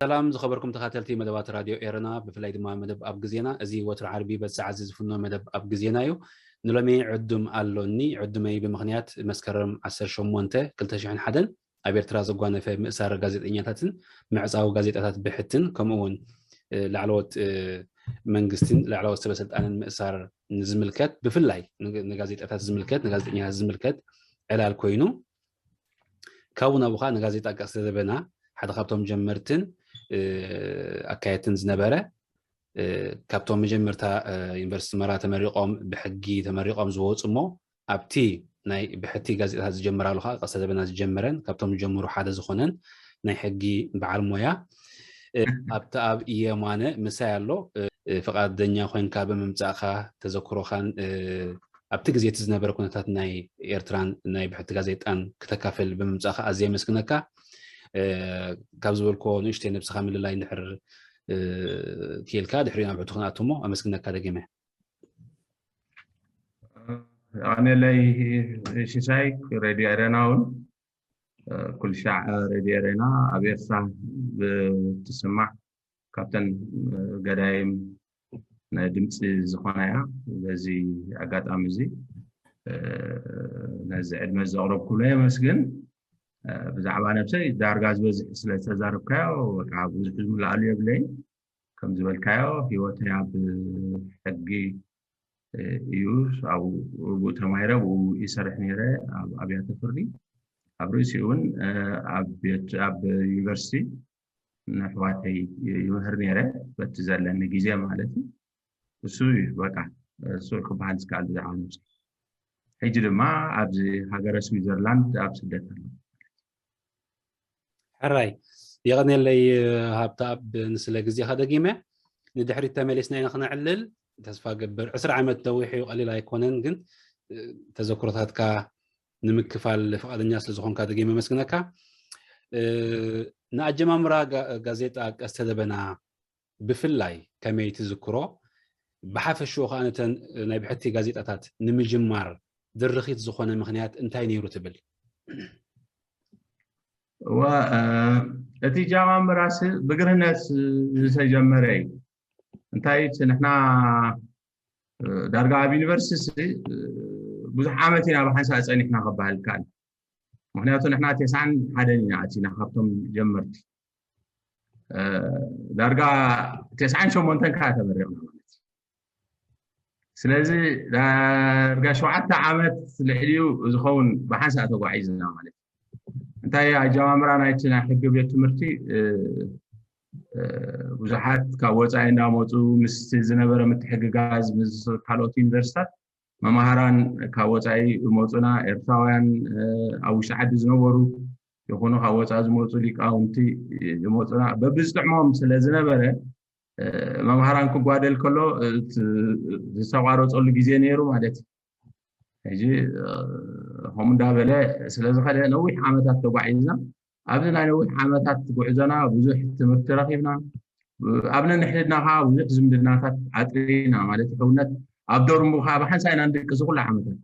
ሰላም ዝኸበርኩም ተኻተልቲ መደባት ራድዮ ኤረና፣ ብፍላይ ድማ መደብ ኣብ ግዜና። እዚ ወትሩ ዓርቢ በዚ ሰዓት እዚ ዝፍኖ መደብ ኣብ ግዜና እዩ። ንሎሚ ዕዱም ኣሎኒ። ዕዱመይ ብምኽንያት መስከረም ዓሰርተ ሸሞንተ ክልተ ሽሕን ሓደን ኣብ ኤርትራ ዘጓነፈ ምእሳር ጋዜጠኛታትን ምዕጻው ጋዜጣታት ብሕትን ከምኡ እውን ላዕለዎት መንግስትን ላዕለዎት ሰበስልጣንን ምእሳር ንዝምልከት፣ ብፍላይ ንጋዜጣታት ዝምልከት፣ ንጋዜጠኛታት ዝምልከት ዕላል ኮይኑ፣ ካብኡ ናብኡ ከዓ ንጋዜጣ ቀስተ ደበና ሓደ ካብቶም ጀመርትን ኣካየድትን ዝነበረ፣ ካብቶም መጀመርታ ዩኒቨርሲቲ መራ ተመሪቆም ብሕጊ ተመሪቆም ዝወፁ እሞ ኣብቲ ናይ ብሕቲ ጋዜጣታት ዝጀመራሉ ከዓ ቀስተ ደበና ዝጀመረን ካብቶም ዝጀምሩ ሓደ ዝኾነን ናይ ሕጊ በዓል ሞያ ኣብቲ ኣብ የማነ ምሳይ ኣሎ። ፍቓደኛ ኮይንካ ብምምፃእካ ተዘክሮኻን ኣብቲ ግዜ እቲ ዝነበረ ኩነታት ናይ ኤርትራን ናይ ብሕቲ ጋዜጣን ክተካፍል ብምምፃእካ ኣዝየ የመስግነካ። ካብ ዝበልኮ ንእሽተይ ነብስኻ ምልላይ እንድሕር ክኢልካ ድሕሪኡ ናብ ሕቶ ክንኣቱ እሞ ኣመስግነካ ደጊመ። ኣነለይ ሽሻይ ሬድዮ ኤረና እውን ኩልሻዕ ሬድዮ ኤረና ኣብ ኤርትራ ብትስማዕ ካብተን ገዳይም ናይ ድምፂ ዝኾና እያ። በዚ ኣጋጣሚ እዚ ነዚ ዕድመ ዘቕረብኩሎ የመስግን። ብዛዕባ ነብሰይ ዳርጋ ዝበዝሕ ስለ ዝተዛረብካዮ ወትዓ ብዙሕ ዝምልኣሉ የብለይን። ከም ዝበልካዮ ህይወተይ ኣብ ሕጊ እዩ። ኣብኡ ተማሂረ ብኡ ይሰርሕ ነይረ ኣብ ኣብያተ ፍርዲ። ኣብ ርእሲኡ እውን ኣብ ቤት ኣብ ዩኒቨርሲቲ ንኣሕዋተይ ይምህር ነይረ በቲ ዘለኒ ግዜ ማለት እዩ። እሱ እዩ በቃ እሱ ክበሃል ዝከኣል ብዛዕባ ነብሲ። ሕጂ ድማ ኣብዚ ሃገረ ስዊዘርላንድ ኣብ ስደት ኣሎ። ሕራይ የቐንየለይ ሃብተኣብ ንስለ ግዜኻ ደጊመ ንድሕሪት ተመሊስና ኢና ክነዕልል ተስፋ ገብር። ዕስራ ዓመት ነዊሕ እዩ ቀሊል ኣይኮነን፣ ግን ተዘክሮታትካ ንምክፋል ፍቓደኛ ስለ ዝኾንካ ደጊመ ኣመስግነካ። ንኣጀማምራ ጋዜጣ ቀስተ ደበና ብፍላይ ከመይ ትዝክሮ? ብሓፈሽኡ ከኣ ነተን ናይ ብሕቲ ጋዜጣታት ንምጅማር ድርኺት ዝኾነ ምኽንያት እንታይ ነይሩ ትብል? እዋ እቲ ጃማምራስ ብግርህነት ዝተጀመረ እዩ። እንታይ ንሕና ዳርጋ ኣብ ዩኒቨርሲቲ ብዙሕ ዓመት ኢና ብሓንሳእ ፀኒሕና ክበሃል ይከኣል። ምክንያቱ ንሕና ተስዓን ሓደን ኢና ኣቲና ካብቶም ጀመርቲ። ዳርጋ ተስዓን ሸሞንተን ከዓ ተመሪቕና ማለት እዩ። ስለዚ ዳርጋ ሸውዓተ ዓመት ልዕሊኡ ዝኸውን ብሓንሳእ ተጓዒዝና ማለት እዩ። እንታይ ኣጀማምራ ናይቲ ናይ ሕጊ ቤት ትምህርቲ ብዙሓት ካብ ወፃኢ እንዳመፁ ምስቲ ዝነበረ ምትሕግጋዝ ምስ ካልኦት ዩኒቨርሲታት መማህራን ካብ ወፃኢ ይመፁና፣ ኤርትራውያን ኣብ ውሽጢ ዓዲ ዝነበሩ ይኹኑ ካብ ወፃኢ ዝመፁ ሊቃውንቲ ይመፁና። በብዝጥዕሞም ስለ ዝነበረ መምሃራን ክጓደል ከሎ ዝተቋረፀሉ ግዜ ነይሩ ማለት እዩ። ሕጂ ከምኡ እንዳበለ ስለ ዝኸደ ነዊሕ ዓመታት ተጓዒዝና። ኣብዚ ናይ ነዊሕ ዓመታት ጉዕዞና ብዙሕ ትምህርቲ ረኺብና። ኣብ ነንሕድና ከዓ ብዙሕ ዝምድናታት ዓጥሪና ማለት ሕውነት ኣብ ዶርሙ ከዓ ብሓንሳእ ኢና ንድቅስ ኩሉ ዓመታት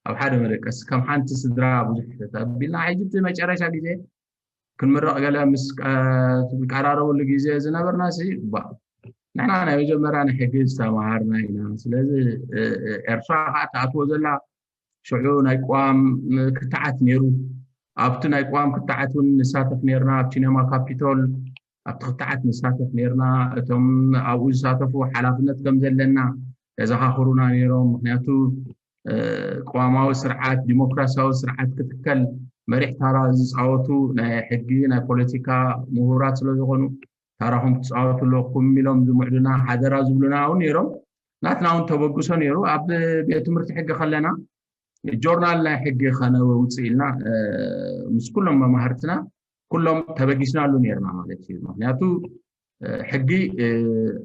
ኣብ ሓደ መደቀስ ከም ሓንቲ ስድራ ብዙሕ ተቢልና ሕጂ እቲ መጨረሻ ግዜ ክንምረቕ ገለ ምስ ዝቀራረበሉ ግዜ ዝነበርና ሲ ባ ንሕና ናይ መጀመርያ ናይ ሕጊ ዝተማሃርና ኢና። ስለዚ ኤርትራ ከዓ ትኣትዎ ዘላ ሽዑ ናይ ቅዋም ክትዓት ነይሩ። ኣብቲ ናይ ቅዋም ክትዓት እውን ንሳተፍ ነርና ኣብ ሲኔማ ካፒቶል ኣብቲ ክትዓት ንሳተፍ ነርና። እቶም ኣብኡ ዝሳተፉ ሓላፍነት ከም ዘለና የዘኻኽሩና ነይሮም። ምክንያቱ ቅዋማዊ ስርዓት ዲሞክራሲያዊ ስርዓት ክትከል መሪሕ ታራ ዝፃወቱ ናይ ሕጊ ናይ ፖለቲካ ምሁራት ስለ ዝኾኑ ታራኹም ክትፃወቱ ኣለኩም ኢሎም ዝምዕዱና ሓደራ ዝብሉና እውን ነይሮም። ናትና እውን ተበግሶ ነይሩ። ኣብ ቤት ትምህርቲ ሕጊ ከለና ጆርናል ናይ ሕጊ ከነውፅእ ኢልና ምስ ኩሎም መማህርትና ኩሎም ተበጊስናሉ ነርና ማለት እዩ። ምክንያቱ ሕጊ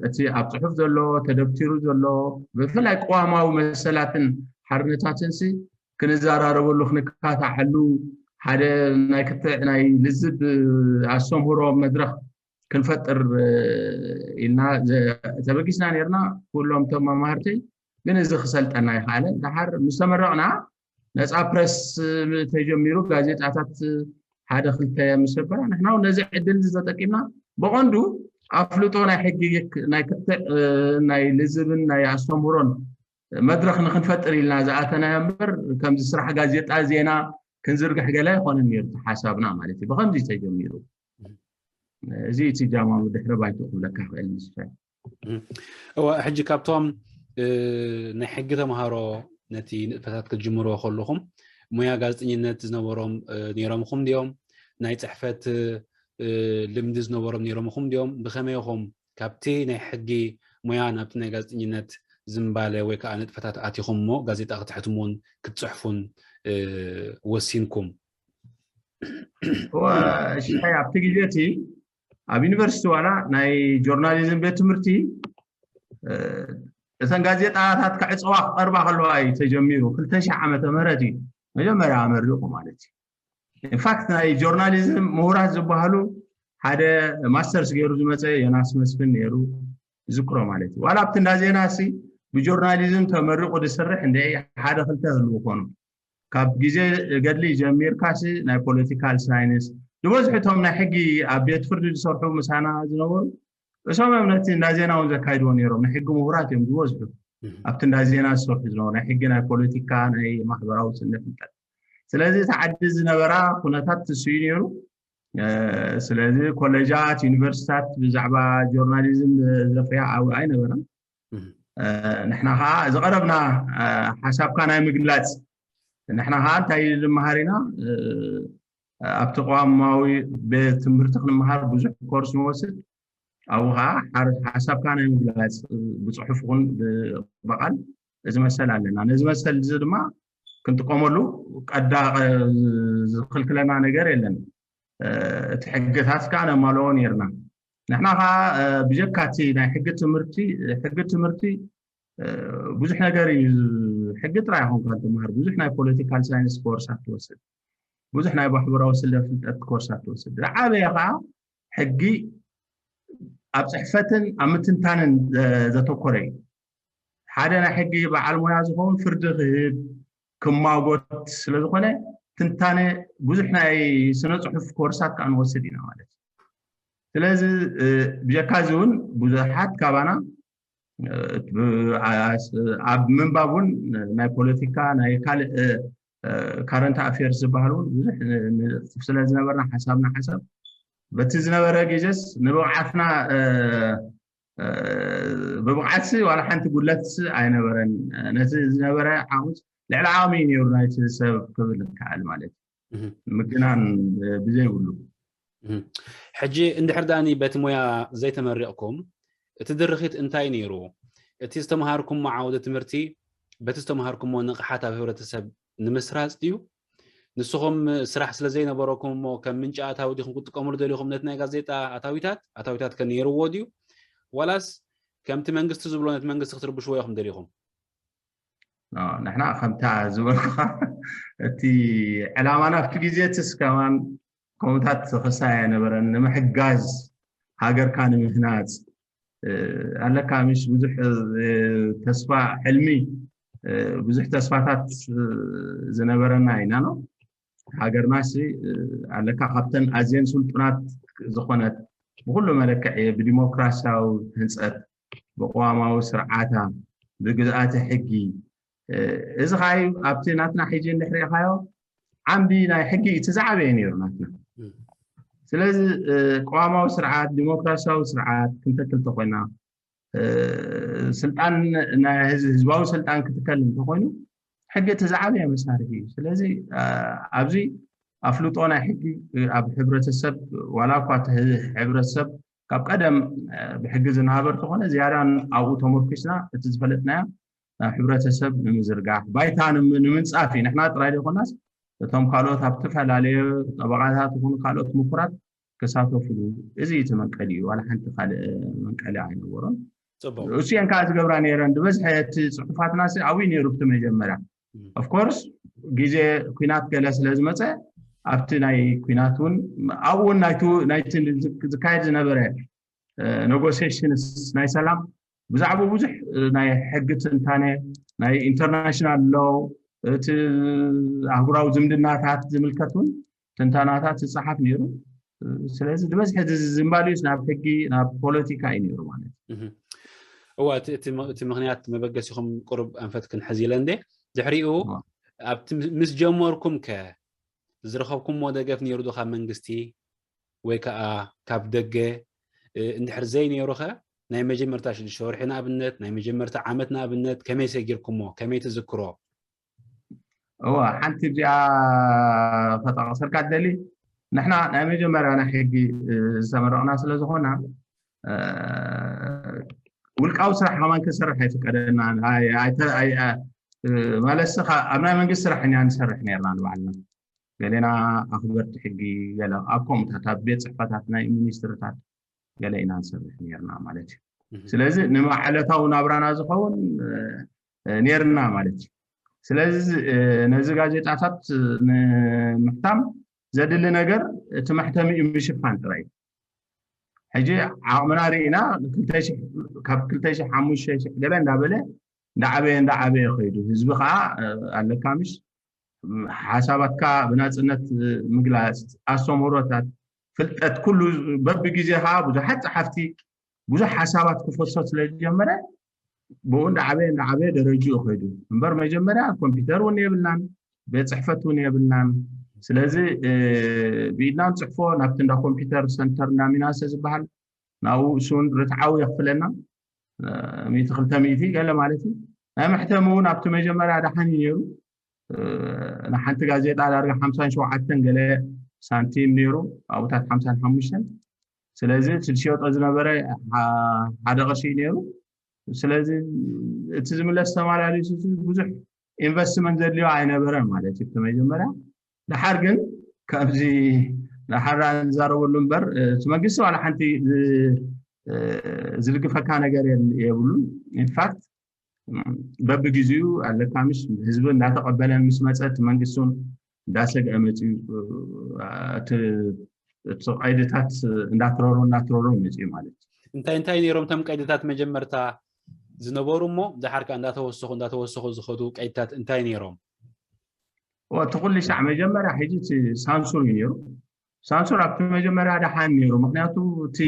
እቲ ኣብ ፅሑፍ ዘሎ ተደብቲሩ ዘሎ ብፍላይ ቅዋማዊ መሰላትን ሓርነታትን ሲ ክንዘራረበሉ ክንካታሐሉ ሓደ ናይ ክትዕ ናይ ልዝብ ኣስተምህሮ መድረክ ክንፈጥር ኢልና ተበጊስና ነርና። ኩሎም እቶም መማህርቲ ግን እዚ ክሰልጠና ይክኣለ። ድሓር ምስ ተመረቕና ነፃ ፕረስ ተጀሚሩ ጋዜጣታት ሓደ ክልተ ምስ ነበራ ንሕና እውን ነዚ ዕድል እዚ ተጠቂምና ብቐንዱ ኣፍልጦ ናይ ሕጊ ናይ ክትዕ ናይ ልዝብን ናይ ኣስተምህሮን መድረክ ንክንፈጥር ኢልና ዝኣተናዮ እምበር ከምዚ ስራሕ ጋዜጣ ዜና ክንዝርግሕ ገለ ኣይኮነን ነይሩ እቲ ሓሳብና ማለት እዩ። ብከምዚ ተጀሚሩ እዚ እቲ ጃማዊ ድሕረ ባይቶ ክብለካ ክእል ንስፈ እዋ ሕጂ ካብቶም ናይ ሕጊ ተምሃሮ ነቲ ንጥፈታት ክትጅምርዎ ከለኹም ሙያ ጋዜጠኝነት ዝነበሮም ነይሮምኹም ድዮም? ናይ ፅሕፈት ልምዲ ዝነበሮም ነይሮምኹም ድዮም? ብኸመይኹም ካብቲ ናይ ሕጊ ሙያ ናብቲ ናይ ጋዜጠኝነት ዝምባለ ወይ ከዓ ንጥፈታት ኣቲኹም እሞ ጋዜጣ ክትሕትሙን ክትፅሕፉን ወሲንኩም? ሽታይ ኣብቲ ግዜ እቲ ኣብ ዩኒቨርሲቲ ዋላ ናይ ጆርናሊዝም ቤት ትምህርቲ እተን ጋዜጣታት ክዕፀዋ ክቐርባ ከለዋ እዩ ተጀሚሩ። ክልተ ሺሕ ዓመተ ምህረት እዩ መጀመርያ ኣመሪቑ ማለት እዩ። ኢንፋክት ናይ ጆርናሊዝም ምሁራት ዝበሃሉ ሓደ ማስተርስ ገይሩ ዝመፀ ዮናስ መስፍን ነይሩ ዝክሮ ማለት እዩ። ዋላ ኣብቲ እንዳ ዜና ሲ ብጆርናሊዝም ተመሪቑ ዝስርሕ እንደ ሓደ ክልተ ህልው ኮኑ ካብ ግዜ ገድሊ ጀሚርካሲ ናይ ፖለቲካል ሳይንስ ዝበዝሑ እቶም ናይ ሕጊ ኣብ ቤት ፍርዲ ዝሰርሑ ምሳና ዝነበሩ እሶም እዮም ነቲ እንዳ ዜና እውን ዘካይድዎ ነይሮም። ናይ ሕጊ ምሁራት እዮም ዝበዝሑ ኣብቲ እንዳ ዜና ዝሰርሑ ዝነበሩ ናይ ሕጊ ናይ ፖለቲካ ናይ ማሕበራዊ ስነ ፍልጠት። ስለዚ እቲ ዓዲ ዝነበራ ኩነታት ትስዩ ነይሩ። ስለዚ ኮሌጃት ዩኒቨርሲታት ብዛዕባ ጆርናሊዝም ዘፍርያ ኣብኡ ኣይነበረን። ንሕና ከዓ ዝቐረብና ሓሳብካ ናይ ምግላፅ ንሕና ከዓ እንታይ ዝመሃር ኢና ኣብቲ ቅዋማዊ ቤት ትምህርቲ ክንመሃር ብዙሕ ኮርስ ንወስድ ኣብኡ ከዓ ሓሳብካ ናይ ምግላፅ ብፅሑፍ ይኹን ብቃል እዚ መሰል ኣለና። ነዚ መሰል እዚ ድማ ክንጥቀመሉ ቀዳ ዝክልክለና ነገር የለን። እቲ ሕግታት ከዓ ነማልኦ ነርና። ንሕና ከዓ ብጀካቲ ናይ ሕጊ ትምህርቲ ሕጊ ትምህርቲ ብዙሕ ነገር እዩ። ሕጊ ጥራይ ይኮንካ ትምሃር ብዙሕ ናይ ፖለቲካል ሳይንስ ኮርሳት ትወስድ፣ ብዙሕ ናይ ማሕበራዊ ስለ ፍልጠት ኮርሳት ትወስድ። ዝዓበየ ከዓ ሕጊ ኣብ ፅሕፈትን ኣብ ምትንታንን ዘተኮረ እዩ። ሓደ ናይ ሕጊ በዓል ሞያ ዝኸውን ፍርዲ ክህብ ክማጎት ስለዝኾነ ትንታነ ብዙሕ ናይ ስነ ፅሑፍ ኮርሳት ከዓ ንወስድ ኢና ማለት እዩ። ስለዚ ብጀካ እዚ እውን ብዙሓት ካባና ኣብ ምንባብ እውን ናይ ፖለቲካ ናይ ካልእ ካረንት ኣፌርስ ዝበሃል እውን ብዙሕ ስለ ዝነበርና ሓሳብና ሓሳብ በቲ ዝነበረ ግዜስ ንብቕዓትና ብብቕዓትሲ ዋላ ሓንቲ ጉድለት ኣይነበረን። ነቲ ዝነበረ ዓቕምስ ልዕሊ ዓቕሚ እዩ ነይሩ ናይቲ ሰብ ክብል ይከኣል ማለት እዩ። ምግናን ብዘይብሉ። ሕጂ እንድሕር ዳኒ በቲ ሞያ ዘይተመሪቕኩም እቲ ድርኺት እንታይ ነይሩ? እቲ ዝተምሃርኩሞ ዓውደ ትምህርቲ በቲ ዝተምሃርኩሞ ንቕሓት ኣብ ህብረተሰብ ንምስራፅ ድዩ? ንስኹም ስራሕ ስለ ዘይነበረኩም እሞ ከም ምንጪ ኣታዊ ዲኹም ክትጥቀምሉ ደሊኹም ነቲ ናይ ጋዜጣ ኣታዊታት ኣታዊታት ከ ነይርዎ ድዩ? ዋላስ ከምቲ መንግስቲ ዝብሎ ነቲ መንግስቲ ክትርብሽዎ ኢኹም ደሊኹም? ንሕና ከምታ ዝበልኩኻ እቲ ዕላማና ኣብቲ ግዜ ትስ ከማን ከምኡታት ክሳይ ኣይነበረን። ንምሕጋዝ ሃገርካ ንምህናፅ ኣለካ ምሽ ብዙሕ ተስፋ ሕልሚ ብዙሕ ተስፋታት ዝነበረና ኢና ነው። ሃገርና ሲ ኣለካ ካብተን ኣዝየን ስልጡናት ዝኾነት ብኩሉ መለክዕ ብዲሞክራሲያዊ ህንፀት ብቅዋማዊ ስርዓታ ብግዝኣተ ሕጊ እዚ ከዓ ኣብቲ ናትና ሕጂ እንድሕሪኢኻዮ ዓምዲ ናይ ሕጊ እቲ ዝዓበየ ነይሩ ናትና። ስለዚ ቅዋማዊ ስርዓት ዲሞክራሲያዊ ስርዓት ክንተክል ተኮይና ስልጣን ናይ ህዝባዊ ስልጣን ክትከል እንተኮይኑ ሕጊ እቲ ዝዓበየ መሳርሒ እዩ። ስለዚ ኣብዚ ኣፍልጦ ናይ ሕጊ ኣብ ሕብረተሰብ ዋላ እኳ እቲ ሕብረተሰብ ካብ ቀደም ብሕጊ ዝነበረ ተኾነ ዝያዳን ኣብኡ ተመርኪስና እቲ ዝፈለጥናዮ ናብ ሕብረተሰብ ንምዝርጋሕ ባይታ ንምንፃፍ እዩ። ንሕና ጥራይ ዘይኮናስ እቶም ካልኦት ኣብ ዝተፈላለዩ ጠበቓታት ይኹኑ ካልኦት ምኩራት ክሳተፍሉ፣ እዚ እቲ መንቀሊ እዩ። ዋላ ሓንቲ ካልእ መንቀሊ ኣይነበሮን። እሱ እየን ከዓ ዝገብራ ነይረን። ዝበዝሐ እቲ ፅሑፋትና ኣብኡ ነይሩ እቲ መጀመርያ። ኦፍኮርስ ግዜ ኩናት ገለ ስለ ዝመፀ ኣብቲ ናይ ኩናት እውን ኣብኡ እውን ናይቲ ዝካየድ ዝነበረ ኔጎሲሽንስ ናይ ሰላም ብዛዕባ ብዙሕ ናይ ሕጊ ትንታነ ናይ ኢንተርናሽናል ሎ እቲ ኣህጉራዊ ዝምድናታት ዝምልከት እውን ትንታናታት ዝፀሓፍ ነይሩ። ስለዚ ዝበዝሐ ዝንባልዩስ ናብ ሕጊ ናብ ፖለቲካ እዩ ነይሩ ማለት እዩ። እዋ እቲ ምክንያት መበገሲኹም ቁሩብ ኣንፈት ክንሕዝ ኢለ እንደ ድሕሪኡ ኣብቲ ምስ ጀመርኩም ከ ዝረኸብኩምዎ ደገፍ ነይሩ ዶ ካብ መንግስቲ ወይ ከዓ ካብ ደገ? እንድሕር ዘይነይሩ ኸ ናይ መጀመርታ ሽዱሽተ ወርሒ ንኣብነት ናይ መጀመርታ ዓመት ንኣብነት ከመይ ሰጊርኩሞ ከመይ ትዝክሮ? እወ ሓንቲ እዚኣ ከጠቐሰልካ ደሊ ንሕና ናይ መጀመርያ ናይ ሕጊ ዝተመረቕና ስለ ዝኾና ውልቃዊ ስራሕ ከማን ክሰርሕ ኣይፍቀደና ማለት ኣብ ናይ መንግስቲ ስራሕ ኢና ንሰርሕ ነርና ንባዕልና ገሌና ኣኽበርቲ ሕጊ ገለ ኣብ ከምኡታት ኣብ ቤት ፅሕፈታት ናይ ሚኒስትርታት ገለ ኢና ንሰርሕ ነርና ማለት እዩ ስለዚ ንመዓለታዊ ናብራና ዝኸውን ነርና ማለት እዩ ስለዚ ነዚ ጋዜጣታት ንምሕታም ዘድሊ ነገር እቲ መሕተሚ እዩ ምሽፋን ጥራይ ሕጂ ዓቕምና ርኢና ካብ ክልተ ሺሕ ሓሙሽተ ሺሕ ገለ እንዳበለ እንዳዓበየ እንዳዓበየ ከይዱ ህዝቢ ከዓ ኣለካ ምሽ ሓሳባትካ ብናፅነት ምግላፅ ኣስተምህሮታት ፍልጠት ኩሉ በቢ ግዜ ከዓ ብዙሓት ፀሓፍቲ ብዙሕ ሓሳባት ክፈሶ ስለዝጀመረ ብኡ እንዳዓበየ እንዳዓበየ ደረጅኡ ከይዱ እምበር መጀመርያ ኮምፒተር እውን የብልናን ቤት ፅሕፈት እውን የብልናን ስለዚ ብኢድና ንፅሕፎ ናብቲ እንዳ ኮምፒተር ሰንተር እንዳ ሚናሰ ዝበሃል ናብኡ እሱን ርትዓዊ የኽፍለና ሚእቲ ክልተ ሚእቲ ገለ ማለት እዩ ናይ መሕተሚ እውን ኣብቲ መጀመርያ ደሓን እዩ ነይሩ ንሓንቲ ጋዜጣ ዳርጋ ሓምሳን ሸውዓተን ገለ ሳንቲም ነይሩ ኣብታት ሓምሳን ሓሙሽተን ስለዚ እቲ ዝሸጦ ዝነበረ ሓደ ቅርሺ እዩ ነይሩ ስለዚ እቲ ዝምለስ ተመላሊሱ ብዙሕ ኢንቨስትመንት ዘድልዮ ኣይነበረን ማለት እዩ መጀመርያ ድሓር ግን ከምዚ ንሓራ ንዛረበሉ እምበር እቲ መንግስቲ ዋላ ሓንቲ ዝልግፈካ ነገር የብሉን ኢንፋክት በብግዜኡ ኣለካ ምሽ ህዝቢ እንዳተቀበለን ምስ መፀ እቲ መንግስቲ እውን እንዳሰግአ መፅኡ እቲ ቀይድታት እንዳትረሩ እንዳትረሩ መፅኡ ማለት እዩ እንታይ እንታይ ነይሮም እቶም ቀይድታት መጀመርታ ዝነበሩ እሞ ድሓር ከዓ እንዳተወሰኹ እንዳተወሰኹ ዝኸዱ ቀይድታት እንታይ ነይሮም እቲ ኩሉ ሻዕ መጀመርያ ሕጂ ሳንሱር እዩ ነይሩ ሳንሱር ኣብቲ መጀመርያ ደሓን ነይሩ ምክንያቱ እቲ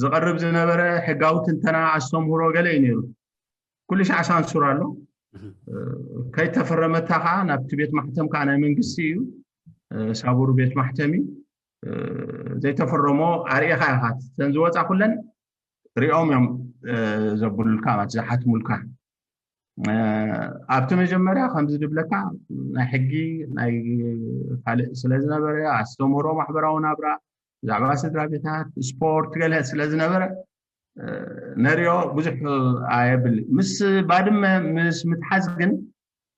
ዝቐርብ ዝነበረ ሕጋዊ ትንተና ኣስተምህሮ ገለ እዩ ነይሩ ኩሉ ሻዕ ሳንሱር ኣሎ ከይተፈረመታ ከዓ ናብቲ ቤት ማሕተም ከዓ ናይ መንግስቲ እዩ ሳቡር ቤት ማሕተም እዩ ዘይተፈረሞ ኣርእኻ ኢኻ ተን ዝወፃ ኩለን ሪኦም እዮም ዘብሉልካ ማለት ዝሓትሙልካ ኣብቲ መጀመርያ ከምዚ ዝብለካ ናይ ሕጊ ናይ ካልእ ስለ ዝነበረ ኣስተምህሮ ማሕበራዊ ናብራ ብዛዕባ ስድራ ቤታት ስፖርት ገለ ስለ ዝነበረ ነሪኦ ብዙሕ ኣየብል ምስ ባድመ ምስ ምትሓዝ ግን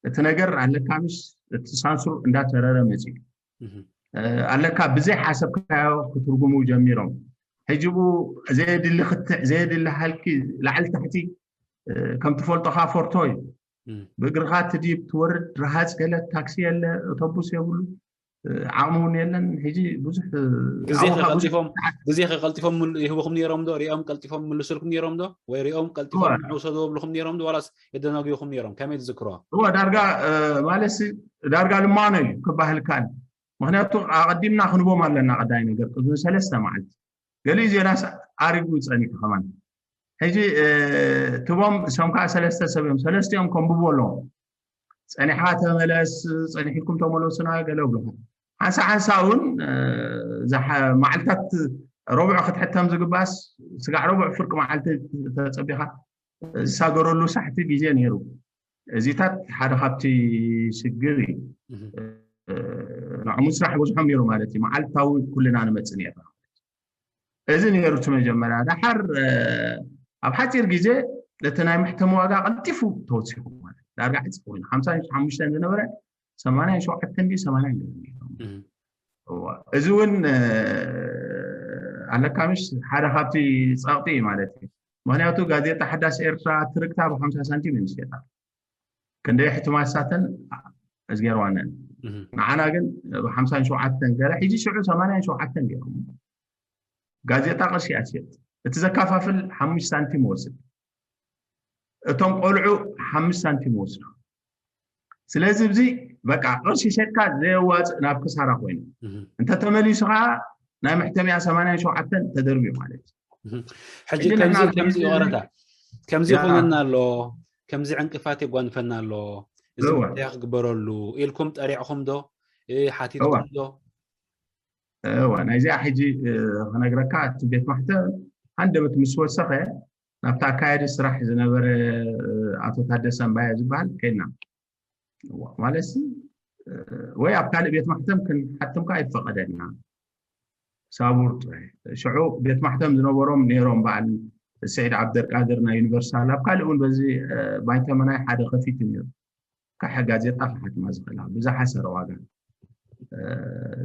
እቲ ነገር ኣለካ ምስ እቲ ሳንሱር እንዳተረረ መፅኡ ኣለካ ብዘይ ሓሰብካዮ ክትርጉሙ ጀሚሮም ሕጂ ብኡ ዘየድሊ ክትዕ ዘየድሊ ሃልኪ ላዕሊ ታሕቲ ከም ትፈልጦ ከዓ ፎርቶ እዩ ብእግርኻ ትድይብ ትወርድ ረሃፅ ገለ ታክሲ የለ ኣውቶቡስ የብሉ ዓቕሚ እውን የለን ሕጂ ብዙሕ ግዜ ከቀልጢፎም ግዜ ከቀልጢፎም ይህብኹም ነይሮም ዶ ሪኦም ቀልጢፎም ምልሱልኩም ነይሮም ዶ ወይ ሪኦም ቀልጢፎም ንውሰዱ ብልኹም ነይሮም ዶ ዋላስ የደናግዩኹም ነይሮም ከመይ ትዝክሮ እወ ዳርጋ ማለት ዳርጋ ልማኖ እዩ ክባህል ካል ምክንያቱ ኣቀዲምና ክንቦም ኣለና ቀዳይ ነገር ቅድሚ ሰለስተ መዓልቲ ገሊኡ ዜናስ ኣሪጉ ፀኒሑ ከማን ሕጂ ትቦም እሶም ከዓ ሰለስተ ሰብ እዮም ሰለስቲኦም ከንብቡ ኣለዎም ፀኒሕካ ተመለስ ፀኒሕኩም ተመለሱና ገለ ብልኹ ሓንሳ ሓንሳ እውን መዓልታት ረቡዕ ክትሕተም ዝግባስ ስጋዕ ረቡዕ ፍርቂ መዓልቲ ተፀቢኻ ዝሳገረሉ ሳሕቲ ግዜ ነይሩ እዚታት ሓደ ካብቲ ሽግር እዩ ንዕሙ ስራሕ በዝሖም ነይሩ ማለት እዩ መዓልታዊ ኩልና ንመፅእ ነርና እዚ ነይሩ እቲ መጀመርያ። ደሓር ኣብ ሓፂር ግዜ እቲ ናይ መሕተሚ ዋጋ ቀልጢፉ ተወሲኹ፣ ማለት ዳርጋ ዕፅፊ ኮይኑ ሓምሳን ሓሙሽተን ዝነበረ ሰማንያን ሸውዓተን ድዩ ሰማንያን ገይሮም። እዚ እውን ኣለካ ምሽ ሓደ ካብቲ ፀቕጢ እዩ ማለት እዩ። ምክንያቱ ጋዜጣ ሓዳስ ኤርትራ ትርክታ ብሓምሳ ሳንቲም እዩ ዝሸጣ። ክንደይ ሕትማት ሳተን እዝጌርዋነን ንዓና ግን ብሓምሳን ሸውዓተን ገለ ሕጂ ሽዑ ሰማንያን ሸውዓተን ገይሮም። ጋዜጣ ቅርሺ ኣትሸጥ፣ እቲ ዘካፋፍል ሓሙሽተ ሳንቲም ወስድ፣ እቶም ቆልዑ ሓሙሽተ ሳንቲም ወስዱ። ስለዚ እዚ በቃ ቅርሺ ሸጥካ ዘየዋፅእ ናብ ክሳራ ኮይኑ እንተተመሊሱ ከዓ ናይ መሕተሚያ ሰማንያን ሸውዓተን ተደርብዩ ማለት እዩ። ሕጂ ከምዚ ከምዚ ይቆረታ ከምዚ ይኾነና ኣሎ፣ ከምዚ ዕንቅፋት የጓንፈና ኣሎ፣ እዚ እንታይ ክግበረሉ ኢልኩም ጠሪዕኹም ዶ ሓቲትኩም ዶ? እዋ ናይዚኣ ሕጂ ክነግረካ እቲ ቤት ማሕተም ሃንደበት ምስ ወሰኸ ናብቲ ኣካያዲ ስራሕ ዝነበረ ኣቶ ታደሰ እምባየ ዝበሃል ከይድና ማለት ወይ ኣብ ካልእ ቤት ማሕተም ክንሓትም ከዓ ይፈቀደልና። ሳቡር ጥራይ ሽዑ ቤት ማሕተም ዝነበሮም ነይሮም በዓል ስዒድ ዓብደልቃድር ናይ ዩኒቨርሳል ኣብ ካልእ እውን በዚ ባይተመናይ ሓደ ከፊቱ ነይሩ። ካሕ ጋዜጣ ክሓትማ ዝኽእላ ብዝሓሰረ ዋጋ።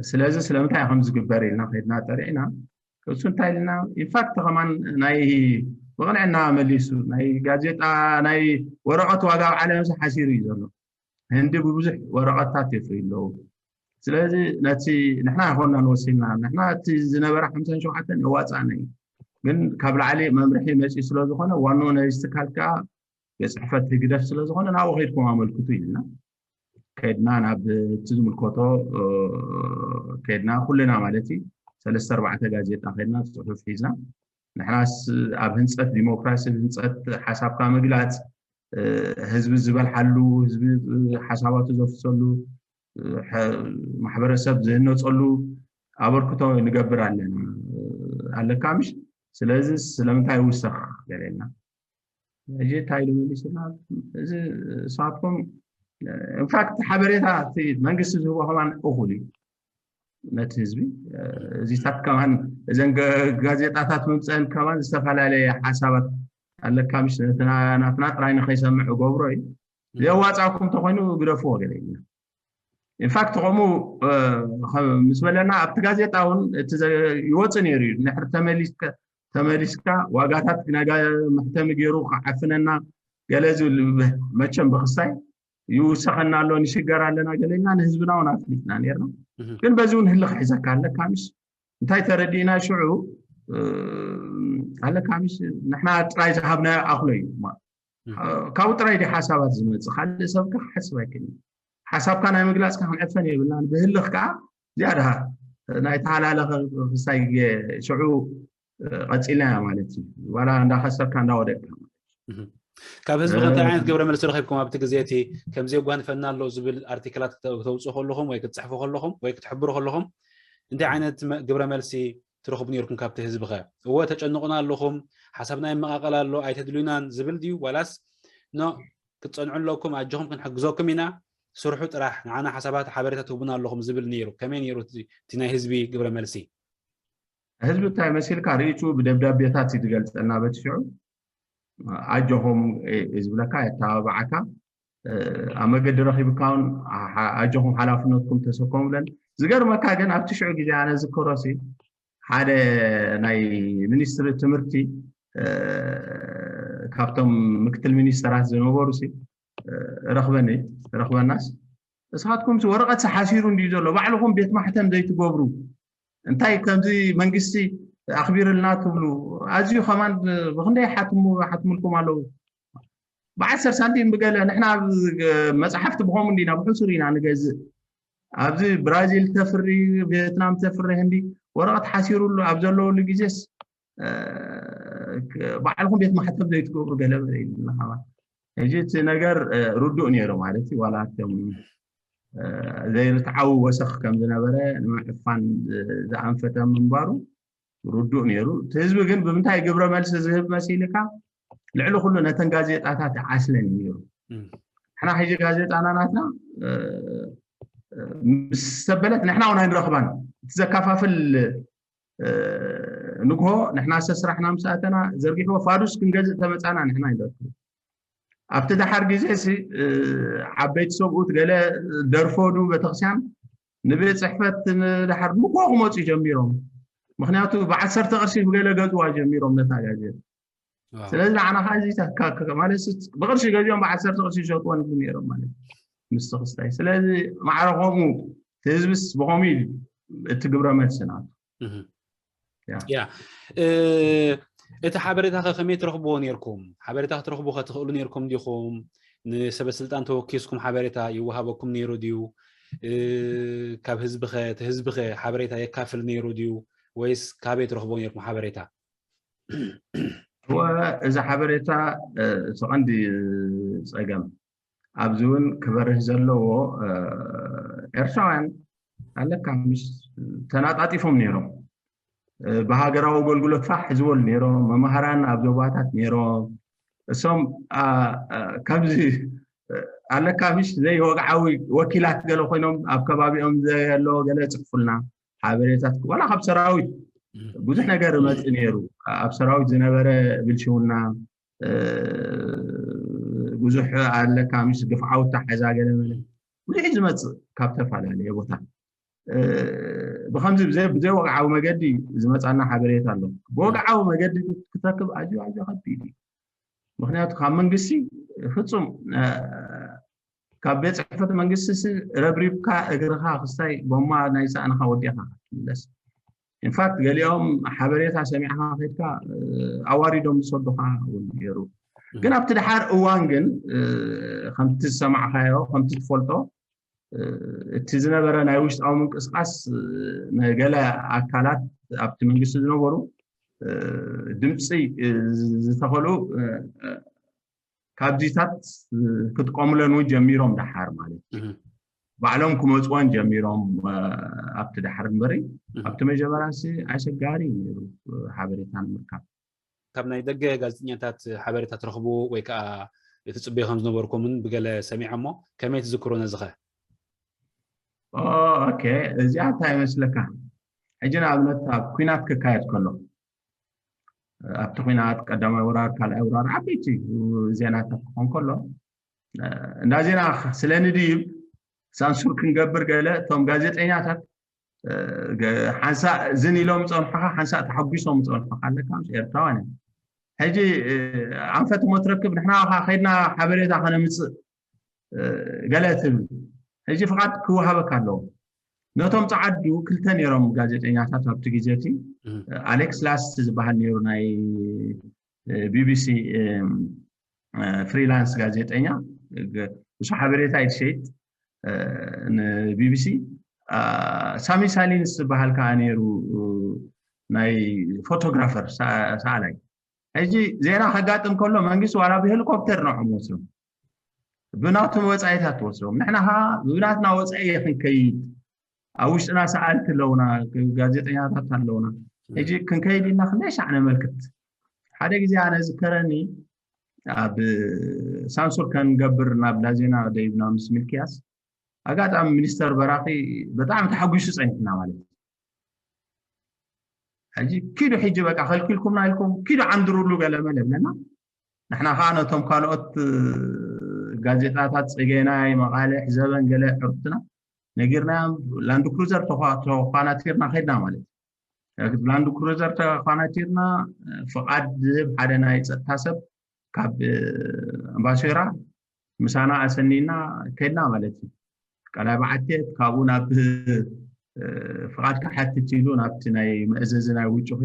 ስለዚ ስለምንታይ ከም ዝግበር ኢልና ከይድና ጠሪዕና እሱ እንታይ ኢልና ኢንፋክት ከማን ናይ ብቕንዕና መሊሱ ናይ ጋዜጣ ናይ ወረቐት ዋጋ ኣብ ዓለም እዚ ሓሲሩ እዩ ዘሎ። ህንዲ ብብዙሕ ወረቐታት የፍርዩ ኣለዉ። ስለዚ ነቲ ንሕና ኣይኮንና ንወሲና ንሕና እቲ ዝነበረ ሓምሳን ሸውዓተን የዋፃእና እዩ። ግን ካብ ላዕሊ መምርሒ መፂኡ ስለ ዝኾነ ዋንኡ ነዚ ትካል ከዓ ቤት ፅሕፈት ህግደፍ ስለ ዝኾነ ናብኡ ከይድኩም ኣመልክቱ ኢልና ከድና ናብ እቲ ዝምልከቶ ከድና ኩልና ማለት እዩ ሰለስተ ኣርባዕተ ጋዜጣ ከድና ፅሑፍ ሒዝና ንሕናስ ኣብ ህንፀት ዲሞክራሲ ህንፀት ሓሳብካ ምግላፅ ህዝቢ ዝበልሓሉ ህዝቢ ሓሳባቱ ዘፍሰሉ ማሕበረሰብ ዝህነፀሉ ኣበርክቶ ንገብር ኣለና ኣለካ ምሽ ስለዚ ስለምንታይ ውሰኽ ገለና ሕጂ እንታይ ኢሉ መሊሱና እዚ ንስኻትኩም ኢንፋክት ሓበሬታ እቲ መንግስቲ ዝህቦ ከማን እኹል እዩ ነቲ ህዝቢ እዚታት ከማን እዘን ጋዜጣታት ምምፀአን ከማን ዝተፈላለየ ሓሳባት ኣለካ ምሽ ናትና ጥራይ ንኸይሰምዕ እገብሮ እዩ ዘዋፃእኩም እንተኮይኑ ግደፍዎ ገለ ኢልና ኢንፋክት ከምኡ ምስ በለና ኣብቲ ጋዜጣ እውን እቲ ይወፅእ ነይሩ እዩ ንድሕር ተመሊስካ ዋጋታት ናይ መሕተሚ ገይሩ ክዓፍነና ገለ ዝብል መቸም ብክስታይ ይውሰኸና ኣሎ ንሽገር ኣለና ገለና ንህዝብና እውን ኣፍሊጥና ነርና ግን በዚ እውን ህልኽ ሒዘካ ኣለካ ምሽ እንታይ ተረዲእና ሽዑ ኣለካ ምሽ ንሕና ጥራይ ዝሃብናዮ ኣኽሎ እዩ ካብኡ ጥራይ ዲ ሓሳባት ዝመፅእ ካልእ ሰብ ክሓስብ ኣይክእልን ሓሳብካ ናይ ምግላፅካ ክንዕፈን የብልናን ብህልኽ ከዓ ዝያዳ ናይ ተሃላለኸ ክስታይ ሽዑ ቀፂልና ማለት እዩ ዋላ እንዳኸሰርካ እንዳወደቅካ ካብ ህዝቢ ከ እንታይ ዓይነት ግብረ መልሲ ረኺብኩም ኣብቲ ግዜ እቲ ከምዚ የጓንፈና ኣሎ ዝብል ኣርቲክላት ክተውፅኡ ከለኹም ወይ ክትፅሕፉ ከለኹም ወይ ክትሕብሩ ከለኹም እንታይ ዓይነት ግብረ መልሲ ትረኽቡ ነርኩም ካብቲ ህዝቢ ከ እወ ተጨንቑና ኣለኹም ሓሳብና ይመቓቐል ኣሎ ኣይተድልዩናን ዝብል ድዩ ዋላስ ኖ ክትፀንዑ ኣለኩም ኣጆኹም ክንሕግዘኩም ኢና ስርሑ ጥራሕ ንዓና ሓሳባት ሓበሬታ ትህቡና ኣለኹም ዝብል ነይሩ ከመይ ነይሩ እቲ ናይ ህዝቢ ግብረ መልሲ ህዝቢ እንታይ መሲልካ ርእይቱ ብደብዳቤታት እዩ ዝገልፀልና በቲ ሽዑ ኣጆኹም ዝብለካ የተባብዓካ ኣብ መገዲ ረኺብካ እውን ኣጆኹም ሓላፍነትኩም ተሰከሙ ብለን ዝገርመካ ግን ኣብቲ ሽዑ ግዜ ኣነ ዝክሮ ሓደ ናይ ሚኒስትሪ ትምህርቲ ካብቶም ምክትል ሚኒስተራት ዝነበሩ ረኽበኒ ረኽበናስ ንስኻትኩም ወረቐት ሓሲሩ እንድዩ ዘሎ ባዕልኹም ቤት ማሕተም ዘይትገብሩ እንታይ ከምዚ መንግስቲ ኣኽቢርልና ትብሉ ኣዝዩ ከማን ብክንደይ ሓትሙ ሓትሙልኩም ኣለዉ ብዓሰርተ ሳንቲም ብገለ ንሕና መፅሓፍቲ ብኸምኡ እንዲና ብሕሱር ኢና ንገዝእ ኣብዚ ብራዚል ተፍሪ ቬትናም ተፍሪ ህንዲ ወረቐት ሓሲሩሉ ኣብ ዘለውሉ ግዜስ ባዕልኹም ቤት ማሕተም ዘይትገብሩ ገለ በለ ኢሉና ሕጂ እቲ ነገር ርዱእ ነይሩ ማለት እዩ ዋላ እቶም ዘይርትዓዊ ወሰኽ ከም ዝነበረ ንምዕፋን ዝኣንፈተ ምንባሩ ርዱእ ነይሩ እቲ ህዝቢ ግን ብምንታይ ግብረ መልሲ ዝህብ መሲልካ ልዕሊ ኩሉ ነተን ጋዜጣታት ይዓስለን ነይሩ ንሕና ሕጂ ጋዜጣና ናትና ምስ ሰበለት ንሕና እውን ኣይንረኽባን እቲ ዘካፋፍል ንግሆ ንሕና ሰስራሕና ምስ ኣተና ዘርጊሕዎ ፋዱስ ክንገዝእ ተመጻና ንሕና ይደርኩ ኣብቲ ደሓር ግዜ ሲ ዓበይቲ ሰብኡት ገለ ደርፎ ዱ ቤተክርስትያን ንቤት ፅሕፈት ንደሓር ንግሆ ክመፁ ጀሚሮም። ምክንያቱ ብዓሰርተ ቅርሺ ብገለ ገዝዋ ጀሚሮም ነታ ጋዜጣ። ስለዚ ንዓና ከዓ እዚ ማለት ብቅርሺ ገዚኦም ብዓሰርተ ቅርሺ ዝሸጥዎ ንግዲ ነይሮም ማለት ምስቲ ክስታይ። ስለዚ ማዕረ ከምኡ እቲ ህዝብስ ብከምኡ እዩ እቲ ግብረ መልሲ ናቱ። ያ እቲ ሓበሬታ ከ ከመይ ትረኽብዎ ነርኩም? ሓበሬታ ክትረኽቡ ከትኽእሉ ነርኩም ዲኹም? ንሰበ ስልጣን ተወኪስኩም ሓበሬታ ይወሃበኩም ነይሩ ድዩ? ካብ ህዝቢ ከ እቲ ህዝቢ ከ ሓበሬታ የካፍል ነይሩ ድዩ? ወይስ ካበይ ትረኽብዎ ነርኩም ሓበሬታ? እወ፣ እዚ ሓበሬታ እቲ ቀንዲ ፀገም ኣብዚ እውን ክበርህ ዘለዎ ኤርትራውያን ኣለካ ምሽ ተናጣጢፎም ነይሮም። ብሃገራዊ ኣገልግሎት ፋሕ ዝበሉ ነይሮም። መማህራን ኣብ ዞባታት ነይሮም። እሶም ከምዚ ኣለካ ምሽ ዘይወግዓዊ ወኪላት ገለ ኮይኖም ኣብ ከባቢኦም ዘሎ ገለ ይፅሕፉልና ሓበሬታት ዋላ ካብ ሰራዊት ብዙሕ ነገር መፅእ ነይሩ። ኣብ ሰራዊት ዝነበረ ብልሽውና ብዙሕ ኣለካ ምስ ግፍዓዊ ኣተሓሕዛ ገለ መለ ብዙሕ እዩ ዝመፅእ ካብ ተፈላለየ ቦታ። ብከምዚ ብዘይ ወግዓዊ መገዲ ዝመፃና ሓበሬታ ኣሎ። ብወግዓዊ መገዲ ክትረክብ ኣዝዩ ኣዝዩ ከቢድ እዩ። ምክንያቱ ካብ መንግስቲ ፍፁም ካብ ቤት ፅሕፈት መንግስቲ ረብሪብካ እግርካ ክስታይ ጎማ ናይ ሳእንካ ወዲካ ክትምለስ ኢንፋክት ገሊኦም ሓበሬታ ሰሚዕካ ከድካ ኣዋሪዶም ዝሰዱካ እውን ነይሩ። ግን ኣብቲ ደሓር እዋን ግን ከምቲ ዝሰማዕካዮ ከምቲ ትፈልጦ እቲ ዝነበረ ናይ ውሽጣዊ ምንቅስቃስ ንገለ ኣካላት ኣብቲ መንግስቲ ዝነበሩ ድምፂ ዝተኸሉ ካብዚታት ክጥቀሙለን እውን ጀሚሮም ደሓር ማለት እዩ። ባዕሎም ክመፅወን ጀሚሮም ኣብቲ ደሓር እምበሪ ኣብቲ መጀመርያ ኣሸጋሪ እዩ ነይሩ ሓበሬታ ንምርካብ። ካብ ናይ ደገ ጋዜጠኛታት ሓበሬታ ትረኽቡ ወይ ከዓ ትፅበዩ ከም ዝነበርኩምን ብገለ ሰሚዐ እሞ ከመይ ትዝክሮ ነዚ ኸ? ኦኬ፣ እዚኣ እንታይ ይመስለካ? ሕጂ ንኣብነት ኣብ ኩናት ክካየድ ከሎ ኣብቲ ኩናት ቀዳማይ ወራር ካልኣይ ወራር ዓበይቲ ዜናታት ክኾን ከሎ እንዳ ዜና ስለ ንድይብ ሳንሱር ክንገብር ገለ እቶም ጋዜጠኛታት ሓንሳእ ዝን ኢሎም ፀንሑካ ሓንሳእ ተሓጒሶም ፀንሑካ ኣለካ ምስ ኤርትራውያን እዮም። ሕጂ ኣንፈት እሞ ትረክብ ንሕና ከይድና ሓበሬታ ከነምፅእ ገለ ትብል ሕጂ ፍቓድ ክወሃበካ ኣለዎ። ነቶም ፀዓዱ ክልተ ነይሮም ጋዜጠኛታት ኣብቲ ግዜ እቲ ኣሌክስ ላስት ዝበሃል ነይሩ ናይ ቢቢሲ ፍሪላንስ ጋዜጠኛ እሱ ሓበሬታ ይሸይጥ ንቢቢሲ። ሳሚ ሳሊንስ ዝበሃል ከዓ ነይሩ ናይ ፎቶግራፈር ሰኣላይ። ሕጂ ዜና ከጋጥም ከሎ መንግስቲ ዋላ ብሄሊኮፕተር ንዖም ወስዶም ብናቶም ወፃኢታት ትወስዶም። ንሕና ከዓ ብናትና ወፃኢ ክንከይድ ኣብ ውሽጥና ሰኣልቲ ኣለውና፣ ጋዜጠኛታት ኣለውና። ሕጂ ክንከይድ ኢልና ክንደይ ሻዕ ነመልክት። ሓደ ግዜ ኣነ ዝከረኒ ኣብ ሳንሱር ከንገብር ናብ ላዜና ደይብና ምስ ሚልክያስ ኣጋጣሚ ሚኒስተር በራኺ ብጣዕሚ ተሓጒሱ ፀኒሕና ማለት እዩ። ሕጂ ኪዱ ሕጂ በቃ ከልኪልኩምና ኢልኩም ኪዱ ዓንድሩሉ ገለመለ ብለና ንሕና ከዓ ነቶም ካልኦት ጋዜጣታት ፀገናይ መቃልሕ ዘበን ገለ ዕርክትና ነጊርናዮም ላንድ ክሩዘር ተኳናቲርና ከድና ማለት እዩ። ላንድ ክሩዘር ተኳናቲርና ፍቓድ ዝህብ ሓደ ናይ ፀጥታ ሰብ ካብ ኣምባሶራ ምሳና ኣሰኒና ከድና ማለት እዩ። ቀላይ በዓቴት ካብኡ ናብ ፍቓድ ክሓትት ኢሉ ናብቲ ናይ መእዘዚ ናይ ውጭ ኹ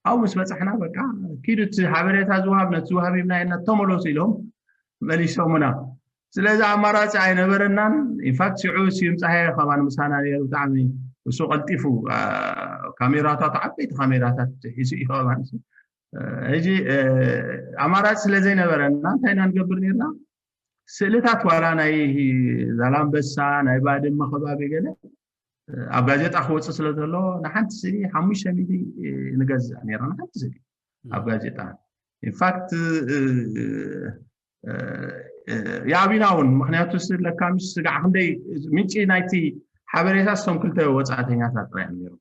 ኣብኡ ምስ በፃሕና በቃ ኪዱ እቲ ሓበሬታ ዝወሃብ ነቲ ዝወሃብ ሂብና ኢልና ተመለሱ ኢሎም መሊሶምና። ስለዚ ኣማራፂ ኣይነበረናን። ኢንፋክት ሽዑ ስዩም ፀሃየ ከማን ምሳና ነይሩ ብጣዕሚ እሱ ቀልጢፉ ካሜራታት ዓበይቲ ካሜራታት ሒሱ እዩ ከማን ሕጂ ኣማራፂ ስለ ዘይነበረና እንታይ ኢና ንገብር ነርና ስእልታት ዋላ ናይ ዛላንበሳ ናይ ባድመ ከባቢ ገለ ኣብ ጋዜጣ ክወፅእ ስለ ዘሎ ንሓንቲ ስእሊ ሓሙሽተ ሚእቲ ንገዝእ ነርና ንሓንቲ ስእሊ ኣብ ጋዜጣ ኢንፋክት የኣቢና እውን ምክንያቱ ለካ ምሽ ስጋዕ ክንደይ ምንጪ ናይቲ ሓበሬታ ስቶም ክልተ ወፃእተኛታት ጥራይ እዮም ነይሮም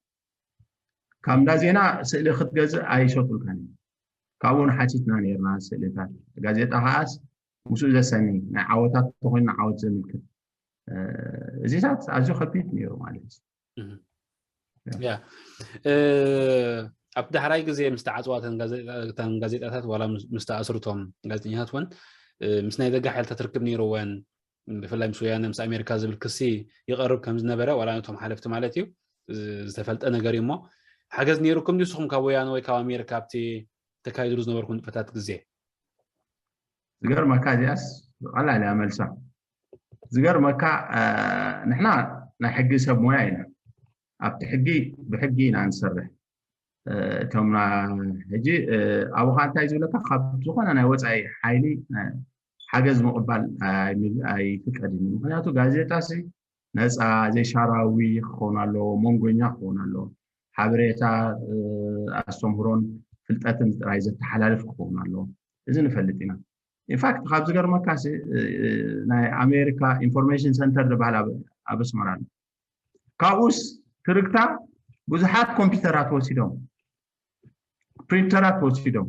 ካብ እንዳ ዜና ስእሊ ክትገዝእ ኣይሸጡልካን እዮም። ካብኡ ንሓቲትና ነርና ስእልታት። ጋዜጣ ከዓስ ምስኡ ዘሰኒ ናይ ዓወታት ተኾይኑ ንዓወት ዘምልክት እዚታት ኣዝዩ ከቢድ ነይሩ ማለት እዩ። ያ ኣብ ዳሕራይ ግዜ ምስ ተዓፅዋ እተን ጋዜጣታት ዋላ ምስ ተኣስሩ እቶም ጋዜጠኛታት እውን ምስ ናይ ደገ ሓይልታት ርክብ ነይርወን፣ ብፍላይ ምስ ወያነ ምስ ኣሜሪካ ዝብል ክሲ ይቐርብ ከም ዝነበረ ዋላ ነቶም ሓለፍቲ ማለት እዩ ዝተፈልጠ ነገር እዩ። እሞ ሓገዝ ነይሩኩም ንስኹም ካብ ወያነ ወይ ካብ ኣሜሪካ ኣብቲ ተካይድሉ ዝነበርኩም ንጥፈታት ግዜ? ዝገርመካ እዚኣስ ቀላል እያ መልሳ። ዝገርመካ ንሕና ናይ ሕጊ ሰብ ሞያ ኢና። ኣብቲ ሕጊ ብሕጊ ኢና ንሰርሕ። እቶም ሕጂ ኣብኻ እንታይ ዝብለካ ካብ ዝኾነ ናይ ወፃኢ ሓይሊ ሓገዝ ምቕባል ኣይፍቀድን። ምክንያቱ ጋዜጣ ሲ ነፃ ዘይሻራዊ ክኸውን ኣለዎ፣ መንጎኛ ክኸውን ኣለዎ። ሓበሬታ፣ ኣስተምህሮን ፍልጠትን ጥራይ ዘተሓላልፍ ክኸውን ኣለዎ። እዚ ንፈልጥ ኢና። ኢንፋክት ካብ ዝገርመካ ናይ ኣሜሪካ ኢንፎርሜሽን ሰንተር ዝበሃል ኣብ ኣስመራ ኣሎ። ካብኡስ ትርግታ ብዙሓት ኮምፒውተራት ወሲዶም፣ ፕሪንተራት ወሲዶም፣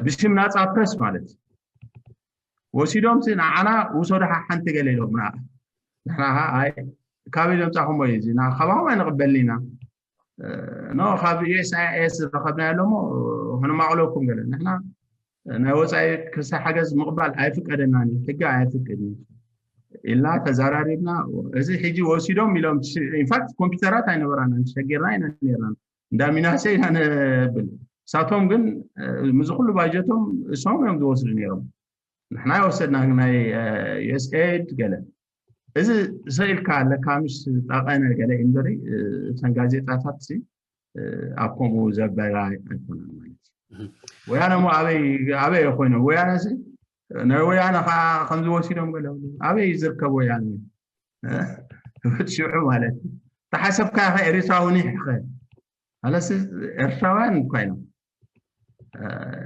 ብሽም ናፃ ፕረስ ማለት ወሲዶም ሲ ንዓና ውሰዱ ሓንቲ ገለ ኢሎም ንዓ ንሕና ኣይ ካበይ ዘምፃኹሞ እዩ እዚ ካባኹም ኣይንቕበልን ኢና ኖ ካብ ዩኤስኣይኤስ ዝረኸብናዮ ኣለሞ ክንማቕለኩም ገለ ንሕና ናይ ወፃኢ ክሳ ሓገዝ ምቕባል ኣይፍቀደናን እዩ ሕጊ ኣይፍቅድን ኢልና ተዛራሪብና እዚ ሕጂ ወሲዶም ኢሎም ኢንፋክት ኮምፒውተራት ኣይነበራና ተሸጊርና ኢና ነርና እንዳ ሚናሰ ኢና ነብል ሳቶም ግን ምዚ ኩሉ ባጀቶም እሶም እዮም ዝወስዱ ነይሮም ንሕና ይወሰድና ናይ ዩኤስኤድ ገለ እዚ ስኢልካ ኣለካ ምሽ ጣቐነ ገለ እምበሪ እተን ጋዜጣታት ኣብ ከምኡ ዘበላ ኣይኮነን ማለት ወያነ ሞ ኣበይ ኣበይ ኮይኖም ወያነ ናይ ወያነ ከዓ ከምዚ ወሲዶም ገለ ኣበይ ዝርከብ ወያነ ሽዑ ማለት ተሓሰብካ ከ ኤሪትራዊ ኒሕ ከ ኣለስ ኤርትራውያን ኮይኖም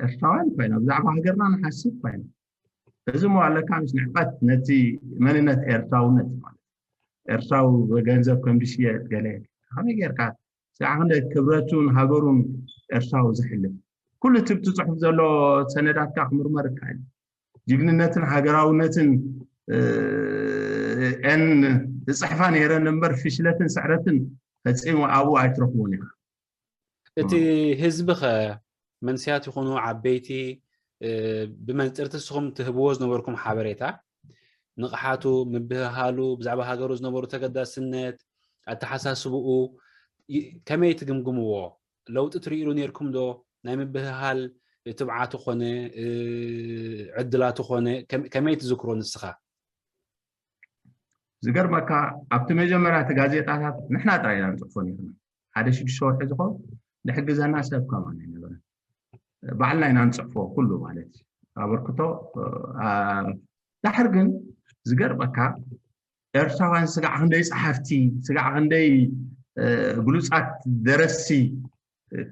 ኤርትራውያን ኮይኖም ብዛዕባ ሃገርና ንሓስብ ኮይኖም እዚ ሞ ኣለካ ምስ ንዕቀት ነቲ መንነት ኤርትራውነት ማለት ኤርትራዊ ገንዘብ ከም ዝሽየጥ ገለ ከመይ ጌርካ ስዓ ክንደ ክብረቱን ሃገሩን ኤርትራዊ ዝሕልፍ ኩሉ እቲ ትፅሑፍ ዘሎ ሰነዳትካ ክምርመር ይካእል ጅግንነትን ሃገራውነትን ን ዝፅሕፋ ነይረን እምበር ፍሽለትን ስዕረትን ፈፂሙ ኣብኡ ኣይትረኽቦን ኢኻ እቲ ህዝቢ ኸ መንስያት ይኹኑ ዓበይቲ ብመንፅርቲ ንስኹም ትህብዎ ዝነበርኩም ሓበሬታ ንቕሓቱ ምብህሃሉ ብዛዕባ ሃገሩ ዝነበሩ ተገዳስነት ኣተሓሳስብኡ ከመይ ትግምግምዎ ለውጢ ትርእሉ ነርኩም ዶ ናይ ምብህሃል ትብዓቱ ኾነ ዕድላቱ ኾነ ከመይ ትዝክሮ ንስኻ ዝገርመካ ኣብቲ መጀመርያ እቲ ጋዜጣታት ንሕና ጥራይ ኢና ንፅሕፎ ነርና ሓደ ሽዱሽተ ወርሒ ዝኸውን ዝሕግዘና ሰብ ከማን ኣይነበረን ባዕልና ኢና ንፅሕፎ ኩሉ ማለት ኣበርክቶ ዳሕር ግን ዝገርመካ ኤርትራውያን ስጋዕ ክንደይ ፀሓፍቲ ስጋዕ ክንደይ ብሉፃት ደረሲ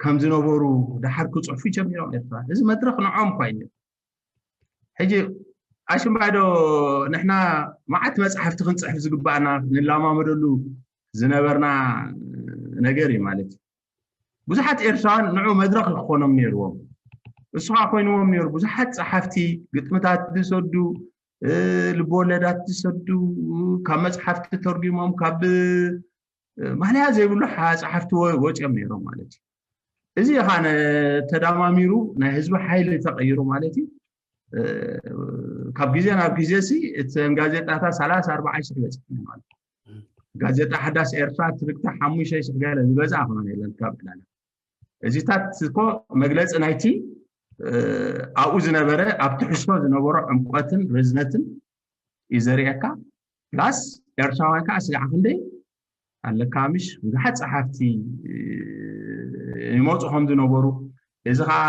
ከም ዝነበሩ ዳሓር ክፅሑፉ ጀሚሮም ኤርትራ እዚ መድረክ ንዖም እኳ እዩ ሕጂ ኣሽምባዶ ንሕና መዓት መፅሓፍቲ ክንፅሕፍ ዝግባእና ንላማመደሉ ዝነበርና ነገር እዩ ማለት እዩ ብዙሓት ኤርትራውያን ንዑ መድረክ ክኾኖም ነይርዎም እሱ ከዓ ኮይንዎም ነይሩ ብዙሓት ፀሓፍቲ ግጥምታት ዝሰዱ ልብወለዳት ዝሰዱ ካብ መፅሓፍቲ ተርጉሞም ካብ ማለያ ዘይብሉ ፀሓፍቲ ወፂኦም ነይሮም ማለት እዩ እዚ ከዓ ተዳማሚሩ ናይ ህዝቢ ሓይሊ ተቀይሩ ማለት እዩ ካብ ግዜ ናብ ግዜ ሲ እተን ጋዜጣታት ሰላሳ ኣርባዓ ሽሕ በፂሐን ማለት ጋዜጣ ሓዳስ ኤርትራ ትርግታ ሓሙሽተ ሽሕ ገለ ዝበዝኣ ክኾነ የለን ካብ ዕላለ እዚታት እኮ መግለፂ ናይቲ ኣብኡ ዝነበረ ኣብ ትሕዝቶ ዝነበሮ ዕምቆትን ርዝነትን እዩ ዘርእየካ ፕላስ ኤርትራውያን ከዓ ስጋዕ ክንደይ ኣለካ ምሽ ብዙሓት ፀሓፍቲ ይመፁ ከም ዝነበሩ እዚ ከዓ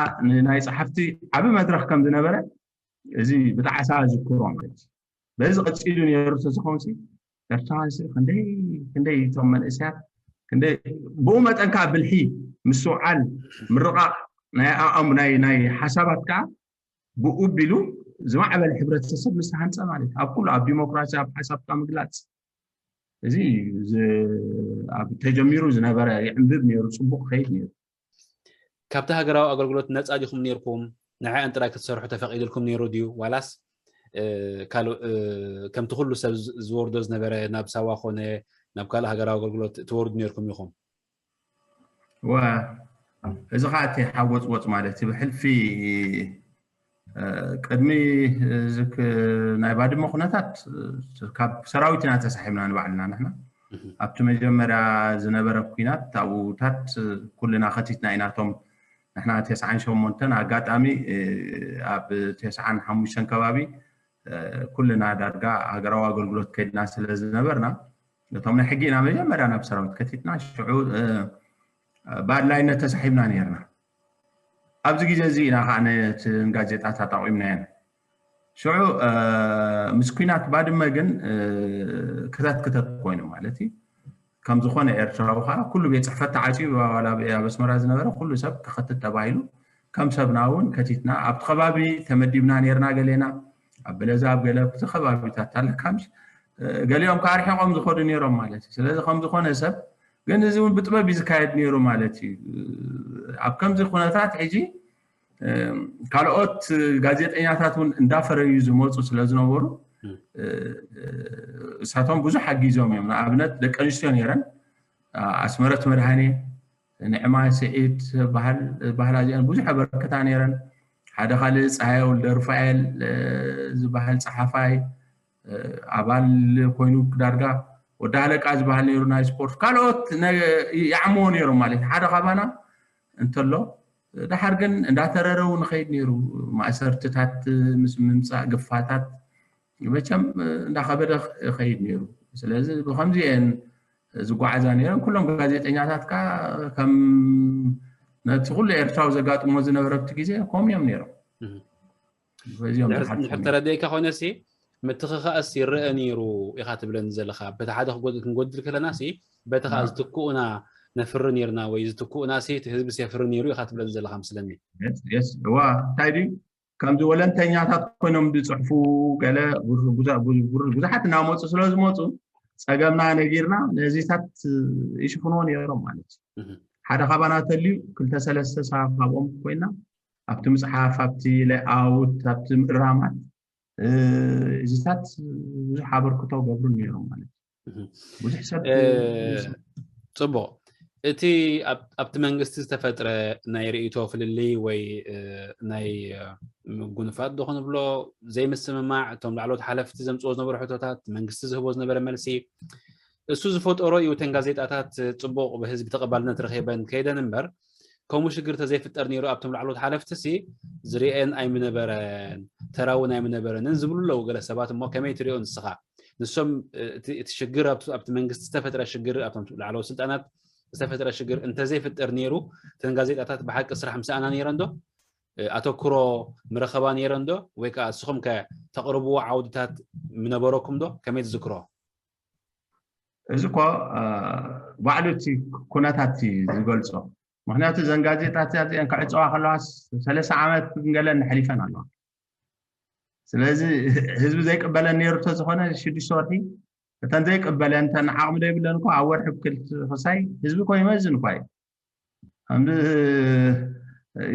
ናይ ፀሓፍቲ ዓብ መድረክ ከም ዝነበረ እዚ ብጣዕሳ ዝክሮ ማለት በዚ ቀፂሉ ነይሩ ተዝኸውን ሲ ኤርትራውያን ሲ ክንደይ ክንደይ እቶም መንእሰያት ክንደይ ብኡ መጠን ከዓ ብልሒ ምስውዓል ምርቃቕ ናይ ኣእም ናይ ናይ ሓሳባት ከዓ ብኡ ቢሉ ዝማዕበለ ሕብረተሰብ ምስ ተሃንፀ ማለት ኣብ ኩሉ ኣብ ዲሞክራሲ ኣብ ሓሳብካ ምግላፅ እዚ ዝ- ኣብ ተጀሚሩ ዝነበረ ይዕንብብ ነይሩ፣ ፅቡቅ ከይድ ነይሩ። ካብቲ ሃገራዊ ኣገልግሎት ነፃ ዲኹም ነርኩም? ንዕኣን ጥራይ ክትሰርሑ ተፈቒድልኩም ነይሩ ድዩ? ዋላስ እ፣ ካልእ እ፣ ከምቲ ኩሉ ሰብ ዝ- ዝወርዶ ዝነበረ ናብ ሳዋ ኮነ ናብ ካልእ ሃገራዊ ኣገልግሎት ትወርዱ ነርኩም ኢኹም? ዋ እዚ ከዓ እቲ ሓጎፅጎፅ ማለት እዩ። ብሕልፊ እ፣ ቅድሚ እዚ ክ- ናይ ባድመ ኩነታት እ፣ ካብ ሰራዊት ኢና ተሳሒብና ንባዕልና ንሕና። ኣብቲ መጀመርያ ዝነበረ ኩናት ኣብኡታት ኩልና ከቲትና ኢና። እቶም ንሕና ተስዓን ሸሞንተን ኣጋጣሚ እ፣ ኣብ ተስዓን ሓሙሽተን ከባቢ እ፣ ኩልና ዳርጋ ሃገራዊ ኣገልግሎት ከድና ስለ ዝነበርና ነቶም ናይ ሕጊ ኢና መጀመርያ ናብ ሰራዊት ከቲትና ሽዑ እ፣ ብኣድላይነት ተሳሒብና ነርና። ኣብዚ ግዜ እዚ ኢና ከዓ ነትን ጋዜጣታት ኣቑምናየን። ሽዑ እ፣ ምስ ኩናት ባድመ ግን እ፣ ክተት ክተት ኮይኑ ማለት እዩ። ከም ዝኾነ ኤርትራዊ ከዓ ኩሉ ቤት ፅሕፈት ተዓፅዩ ዋላ ኣብ ኣስመራ ዝነበረ ኩሉ ሰብ ክኸትት ተባሂሉ ከም ሰብና እውን ከቲትና ኣብቲ ከባቢ ተመዲብና ነርና። ገሌና ኣብ በለዛ ኣብ ገለ ኣብቲ ከባቢታት ኣለካ ምሽ እ፣ ገሊኦም ከዓ ርሒቆም ዝኸዱ ነይሮም ማለት እዩ። ስለዚ ከም ዝኾነ ሰብ ግን እዚ እውን ብጥበብ እዩ ዝካየድ ነይሩ ማለት እዩ። ኣብ ከምዚ ኩነታት ሕጂ እ፣ ካልኦት ጋዜጠኛታት እውን እንዳፈረዩ ዝመፁ ስለ ዝነበሩ እ፣ እ፣ እሳቶም ብዙሕ ሓጊዞም እዮም። ንኣብነት ደቂ ኣንስትዮ ነይረን ኣ- ኣስመረት መድሃኔ፣ ንዕማ ስዒድ በሃል ባህላ እዚኣን ብዙሕ ኣበርክታ ነይረን። ሓደ ካልእ ፀሃየ ወልደ ሩፋኤል እ፣ ዝበሃል ፀሓፋይ እ፣ ኣባል ኮይኑ ዳርጋ ወዲ ሃለቃ ዝበሃል ነይሩ ናይ ስፖርት ካልኦት ነ- ይዓምዎ ነይሮም ማለት እዩ። ሓደ ካባና እንተሎ ድሓር ግን እንዳተረረው ንኸይድ ነይሩ። ማእሰርትታት ምስ ምምፃእ ግፋታት መቸም እንዳኸበደ ይኸይድ ነይሩ። ስለዚ ብከምዚ እየን ዝጓዓዛ ነይረን። ኩሎም ጋዜጠኛታት ከዓ ከም ነቲ ኩሉ ኤርትራዊ ዘጋጥሞ ዝነበረ ኣብቲ ግዜ ከምኡ እዮም ነይሮም። በዚኦም ድሕር ዝሓልፉ ድሕር ተረዲእካ ኮይነ ሲ ምትኽኻእስ ይረአ ነይሩ ኢኻ ትብለኒ ዘለኻ። በቲ ሓደ ክጎድል ክንጎድል ከለና ሲ በቲ ከዓ ዝትክኡና ነፍሪ ነርና ወይ ዝትክኡና ሲ እቲ ህዝቢ ሲ የፍሪ ነይሩ ኢኻ ትብለኒ ዘለኻ ምስለኒ። የስ የስ እዋ እንታይ ድዩ ከምዚ ወለንተኛታት ኮይኖም ዝፅሕፉ ገለ ብዙ- ብዙ- ብዙ- ብዙሓት እናመፁ ስለ ዝመፁ ፀገምና ነጊርና ነዚታት ይሽፍንዎ ነይሮም ማለት እዩ። ሓደ ካባና ተልዩ ክልተ ሰለስተ ሰባት ካብኦም ኮይና ኣብቲ ምፅሓፍ ኣብቲ ሌኣውት ኣብቲ ምእራማት እዚታት ብዙሕ ኣበርክቶ ገብሩ ነይሮም ማለት እዩ። ብዙሕ ሰብ ፅቡቅ። እቲ ኣብቲ መንግስቲ ዝተፈጥረ ናይ ርእይቶ ፍልልይ ወይ ናይ ምጉንፋት ዶ ክንብሎ ዘይምስምማዕ እቶም ላዕሎት ሓለፍቲ ዘምፅዎ ዝነበሩ ሕቶታት መንግስቲ ዝህቦ ዝነበረ መልሲ እሱ ዝፈጠሮ እዩ። እተን ጋዜጣታት ፅቡቅ ብህዝቢ ተቐባልነት ረኺበን ከይደን እምበር ከምኡ ሽግር ተዘይፍጠር ነይሩ ኣብቶም ላዕሎት ሓለፍቲ ሲ ዝርኤን ኣይምነበረን ተራውን ኣይምነበረንን ዝብሉ ኣለዉ ገለ ሰባት። እሞ ከመይ ትሪኦ ንስኻ? ንሶም እቲ ሽግር ኣብቲ መንግስቲ ዝተፈጥረ ሽግር ኣብቶም ላዕለዎት ስልጣናት ዝተፈጥረ ሽግር እንተዘይፍጠር ነይሩ እተን ጋዜጣታት ብሓቂ ስራሕ ምሰኣና ነይረን ዶ? ኣተኩሮ ምረኸባ ነይረን ዶ? ወይ ከዓ እስኹም ከ ተቕርብዎ ዓውድታት ምነበረኩም ዶ? ከመይ ትዝክሮ? እዚ እኮ ባዕሉ እቲ ኩነታት ዝገልፆ። ምክንያቱ እዘን ጋዜጣታት እዚአን ክዕፀዋ ከለዋ ሰለስተ ዓመት ገለን ሕሊፈን ኣለዋ። ስለዚ ህዝቢ ዘይቅበለን ነይሩ ተዝኾነ ሽዱሽተ ወርሒ እተን ዘይቅበለን እተን ዓቕሚ ዘይብለን እኮ ኣብ ወርሒ ክልተ ክሳይ ህዝቢ እኮ ይመዝን እኳ እዩ።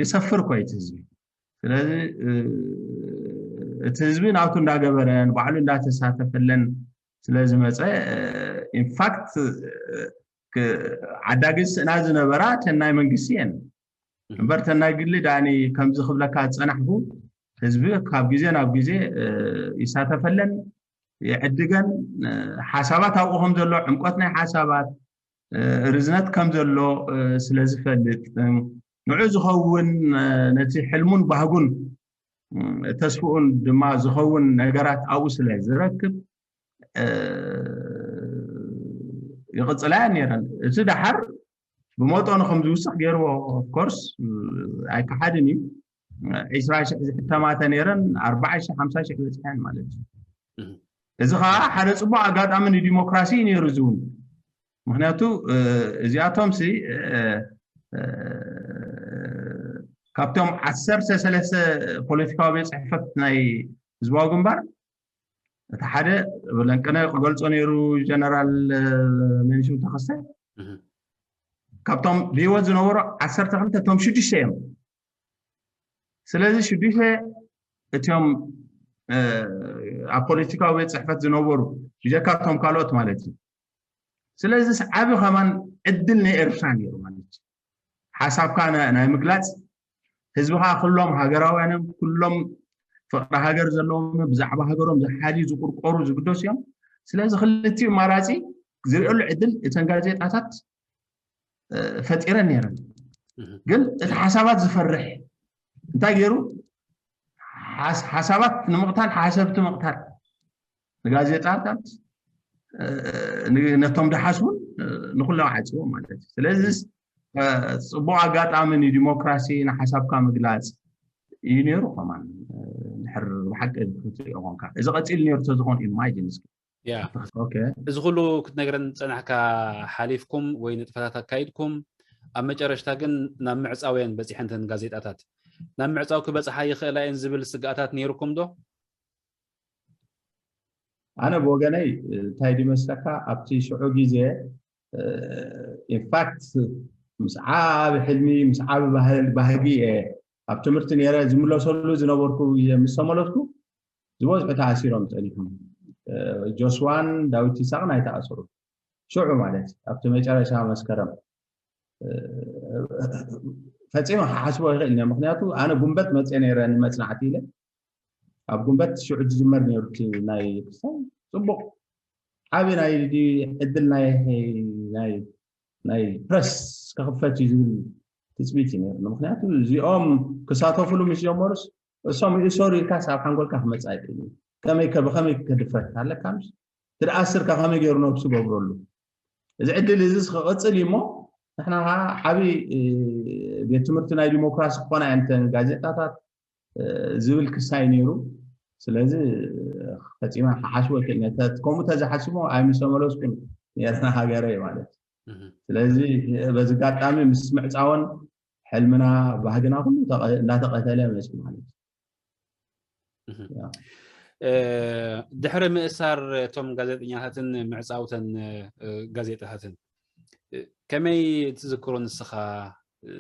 ይሰፍር እኮ እቲ ህዝቢ። ስለዚ እቲ ህዝቢ ናቱ እንዳገበረ ንባዕሉ እንዳተሳተፈለን ስለዝመፀ ኢንፋክት ዓዳጊ ዝስእና ዝነበራ ተን ናይ መንግስቲ እየን እምበር ተን ናይ ግሊ ዳኒ ከምዚ ክብለካ ዝፀናሕኩ ህዝቢ ካብ ግዜ ናብ ግዜ ይሳተፈለን ይዕድገን ሓሳባት ኣብኡ ከም ዘሎ ዕምቆት ናይ ሓሳባት ርዝነት ከም ዘሎ ስለ ዝፈልጥ ንዑ ዝኸውን ነቲ ሕልሙን ባህጉን ተስፍኡን ድማ ዝኸውን ነገራት ኣብኡ ስለ ዝረክብ ይቕፅላ እየን ነይረን። እቲ ደሓር ብመጠኑ ከም ዝውስኽ ገይርዎ ኦፍኮርስ ኣይከሓድን እዩ። ዒስራ ሽሕ ዝሕተማተ ነይረን ኣርባዓ ሽሕ ሓምሳ ሽሕ በፅሐን ማለት እዩ። እዚ ከዓ ሓደ ፅቡቅ ኣጋጣሚ ንዲሞክራሲ እዩ ነይሩ እዚ እውን ምክንያቱ እዚኣቶም ሲ ካብቶም ዓሰርተ ሰለስተ ፖለቲካዊ ቤት ፅሕፈት ናይ ህዝባዊ ግንባር እቲ ሓደ ብለንቅነ ክገልጾ ነይሩ ጀነራል መንሽም ተኸስተ ካብቶም ብህይወት ዝነበሩ ዓሰርተ ክልተ እቶም ሽዱሽተ እዮም። ስለዚ ሽዱሽተ እቶም ኣብ ፖለቲካዊ ቤት ፅሕፈት ዝነበሩ ብጀካ እቶም ካልኦት ማለት እዩ። ስለዚ ዓቢ ከማን ዕድል ናይ ኤርትራ ነይሩ ማለት እዩ። ሓሳብካ ናይ ምግላፅ ህዝብኻ ኩሎም ሃገራውያንን ኩሎም ፍቕሪ ሃገር ዘለዎም ብዛዕባ ሃገሮም ዝሓልዩ ዝቁርቆሩ ዝግደሱ እዮም። ስለዚ ክልቲኡ ማራፂ ዝሪኦሉ ዕድል እተን ጋዜጣታት ፈጢረን ነይረን። ግን እቲ ሓሳባት ዝፈርሕ እንታይ ገይሩ ሓሳባት ንምቕታል ሓሰብቲ ምቕታል ንጋዜጣታት ነቶም ድሓስቡን ንኩሎም ዓፅዎም ማለት እዩ። ስለዚ ፅቡቅ ኣጋጣሚ ንዲሞክራሲ ንሓሳብካ ምግላፅ እዩ ነይሩ። ከማን ድሕር ብሓቂ ክትሪኦ ኮንካ እዚ ቀፂሉ ነይሩ ተዝኾን ኢማጂን እስኪ ያ እዚ ኩሉ ክትነግረን ፀናሕካ ሓሊፍኩም ወይ ንጥፈታት ኣካይድኩም ኣብ መጨረሽታ ግን ናብ ምዕፃውያን በፂሐንተን ጋዜጣታት ናብ ምዕፃው ክበፅሓ ይኽእላ እየን ዝብል ስጋኣታት ነይርኩም ዶ? ኣነ ብወገነይ እንታይ ድመስለካ ኣብቲ ሽዑ ግዜ ኢንፋክት ምስ ዓቢ ሕልሚ ምስ ዓቢ ባህጊ እየ ኣብ ትምህርቲ ነረ ዝምለሰሉ ዝነበርኩ ግዜ ምስ ተመለስኩ ዝበዝሑ ተኣሲሮም ፀኒሖም። ጆስዋን ዳዊት ይሳቅን ኣይተኣሰሩ ሽዑ ማለት ኣብቲ መጨረሻ መስከረም ፈፂመ ክሓስቦ ይኽእል እየ። ምክንያቱ ኣነ ጉንበት መፅየ ነይረ ንመፅናዕቲ ኢለ ኣብ ጉንበት ሽዑ ዝጅመር ነይሩ ናይ ክስታይ ፅቡቅ ዓቢ ናይ ዕድል ናይ ናይ ፕረስ ክኽፈት እዩ ዝብል ትፅቢት እዩ ነይሩ። ምክንያቱ እዚኦም ክሳተፍሉ ምስ ጀመሩስ እሶም ይእሰሩ ኢልካስ ኣብ ሓንጎልካ ክመፅእ ኣይክእል እዩ። ከመይ ብኸመይ ከድፍረት ኣለካ ምስ ትደኣስር ከመይ ገይሩ ነብሱ ገብረሉ እዚ ዕድል እዚ ክቕፅል እዩ እሞ ንሕና ከዓ ዓብይ ቤት ትምህርቲ ናይ ዲሞክራሲ ክኾና እየን እተን ጋዜጣታት ዝብል ክሳይ ነይሩ። ስለዚ ፈፂመ ክሓስቦ ይክእል ነተ ከምኡ ተዝሓስቦ ኣይምሰመለስኩን ነርና ሃገረይ ማለት እዩ። ስለዚ በዚ ኣጋጣሚ ምስ ምዕፃወን ሕልምና ባህግና ኩሉ እንዳተቐተለ መፅኡ ማለት እዩ። ድሕሪ ምእሳር እቶም ጋዜጠኛታትን ምዕፃውተን ጋዜጣታትን ከመይ ትዝክሮ ንስኻ?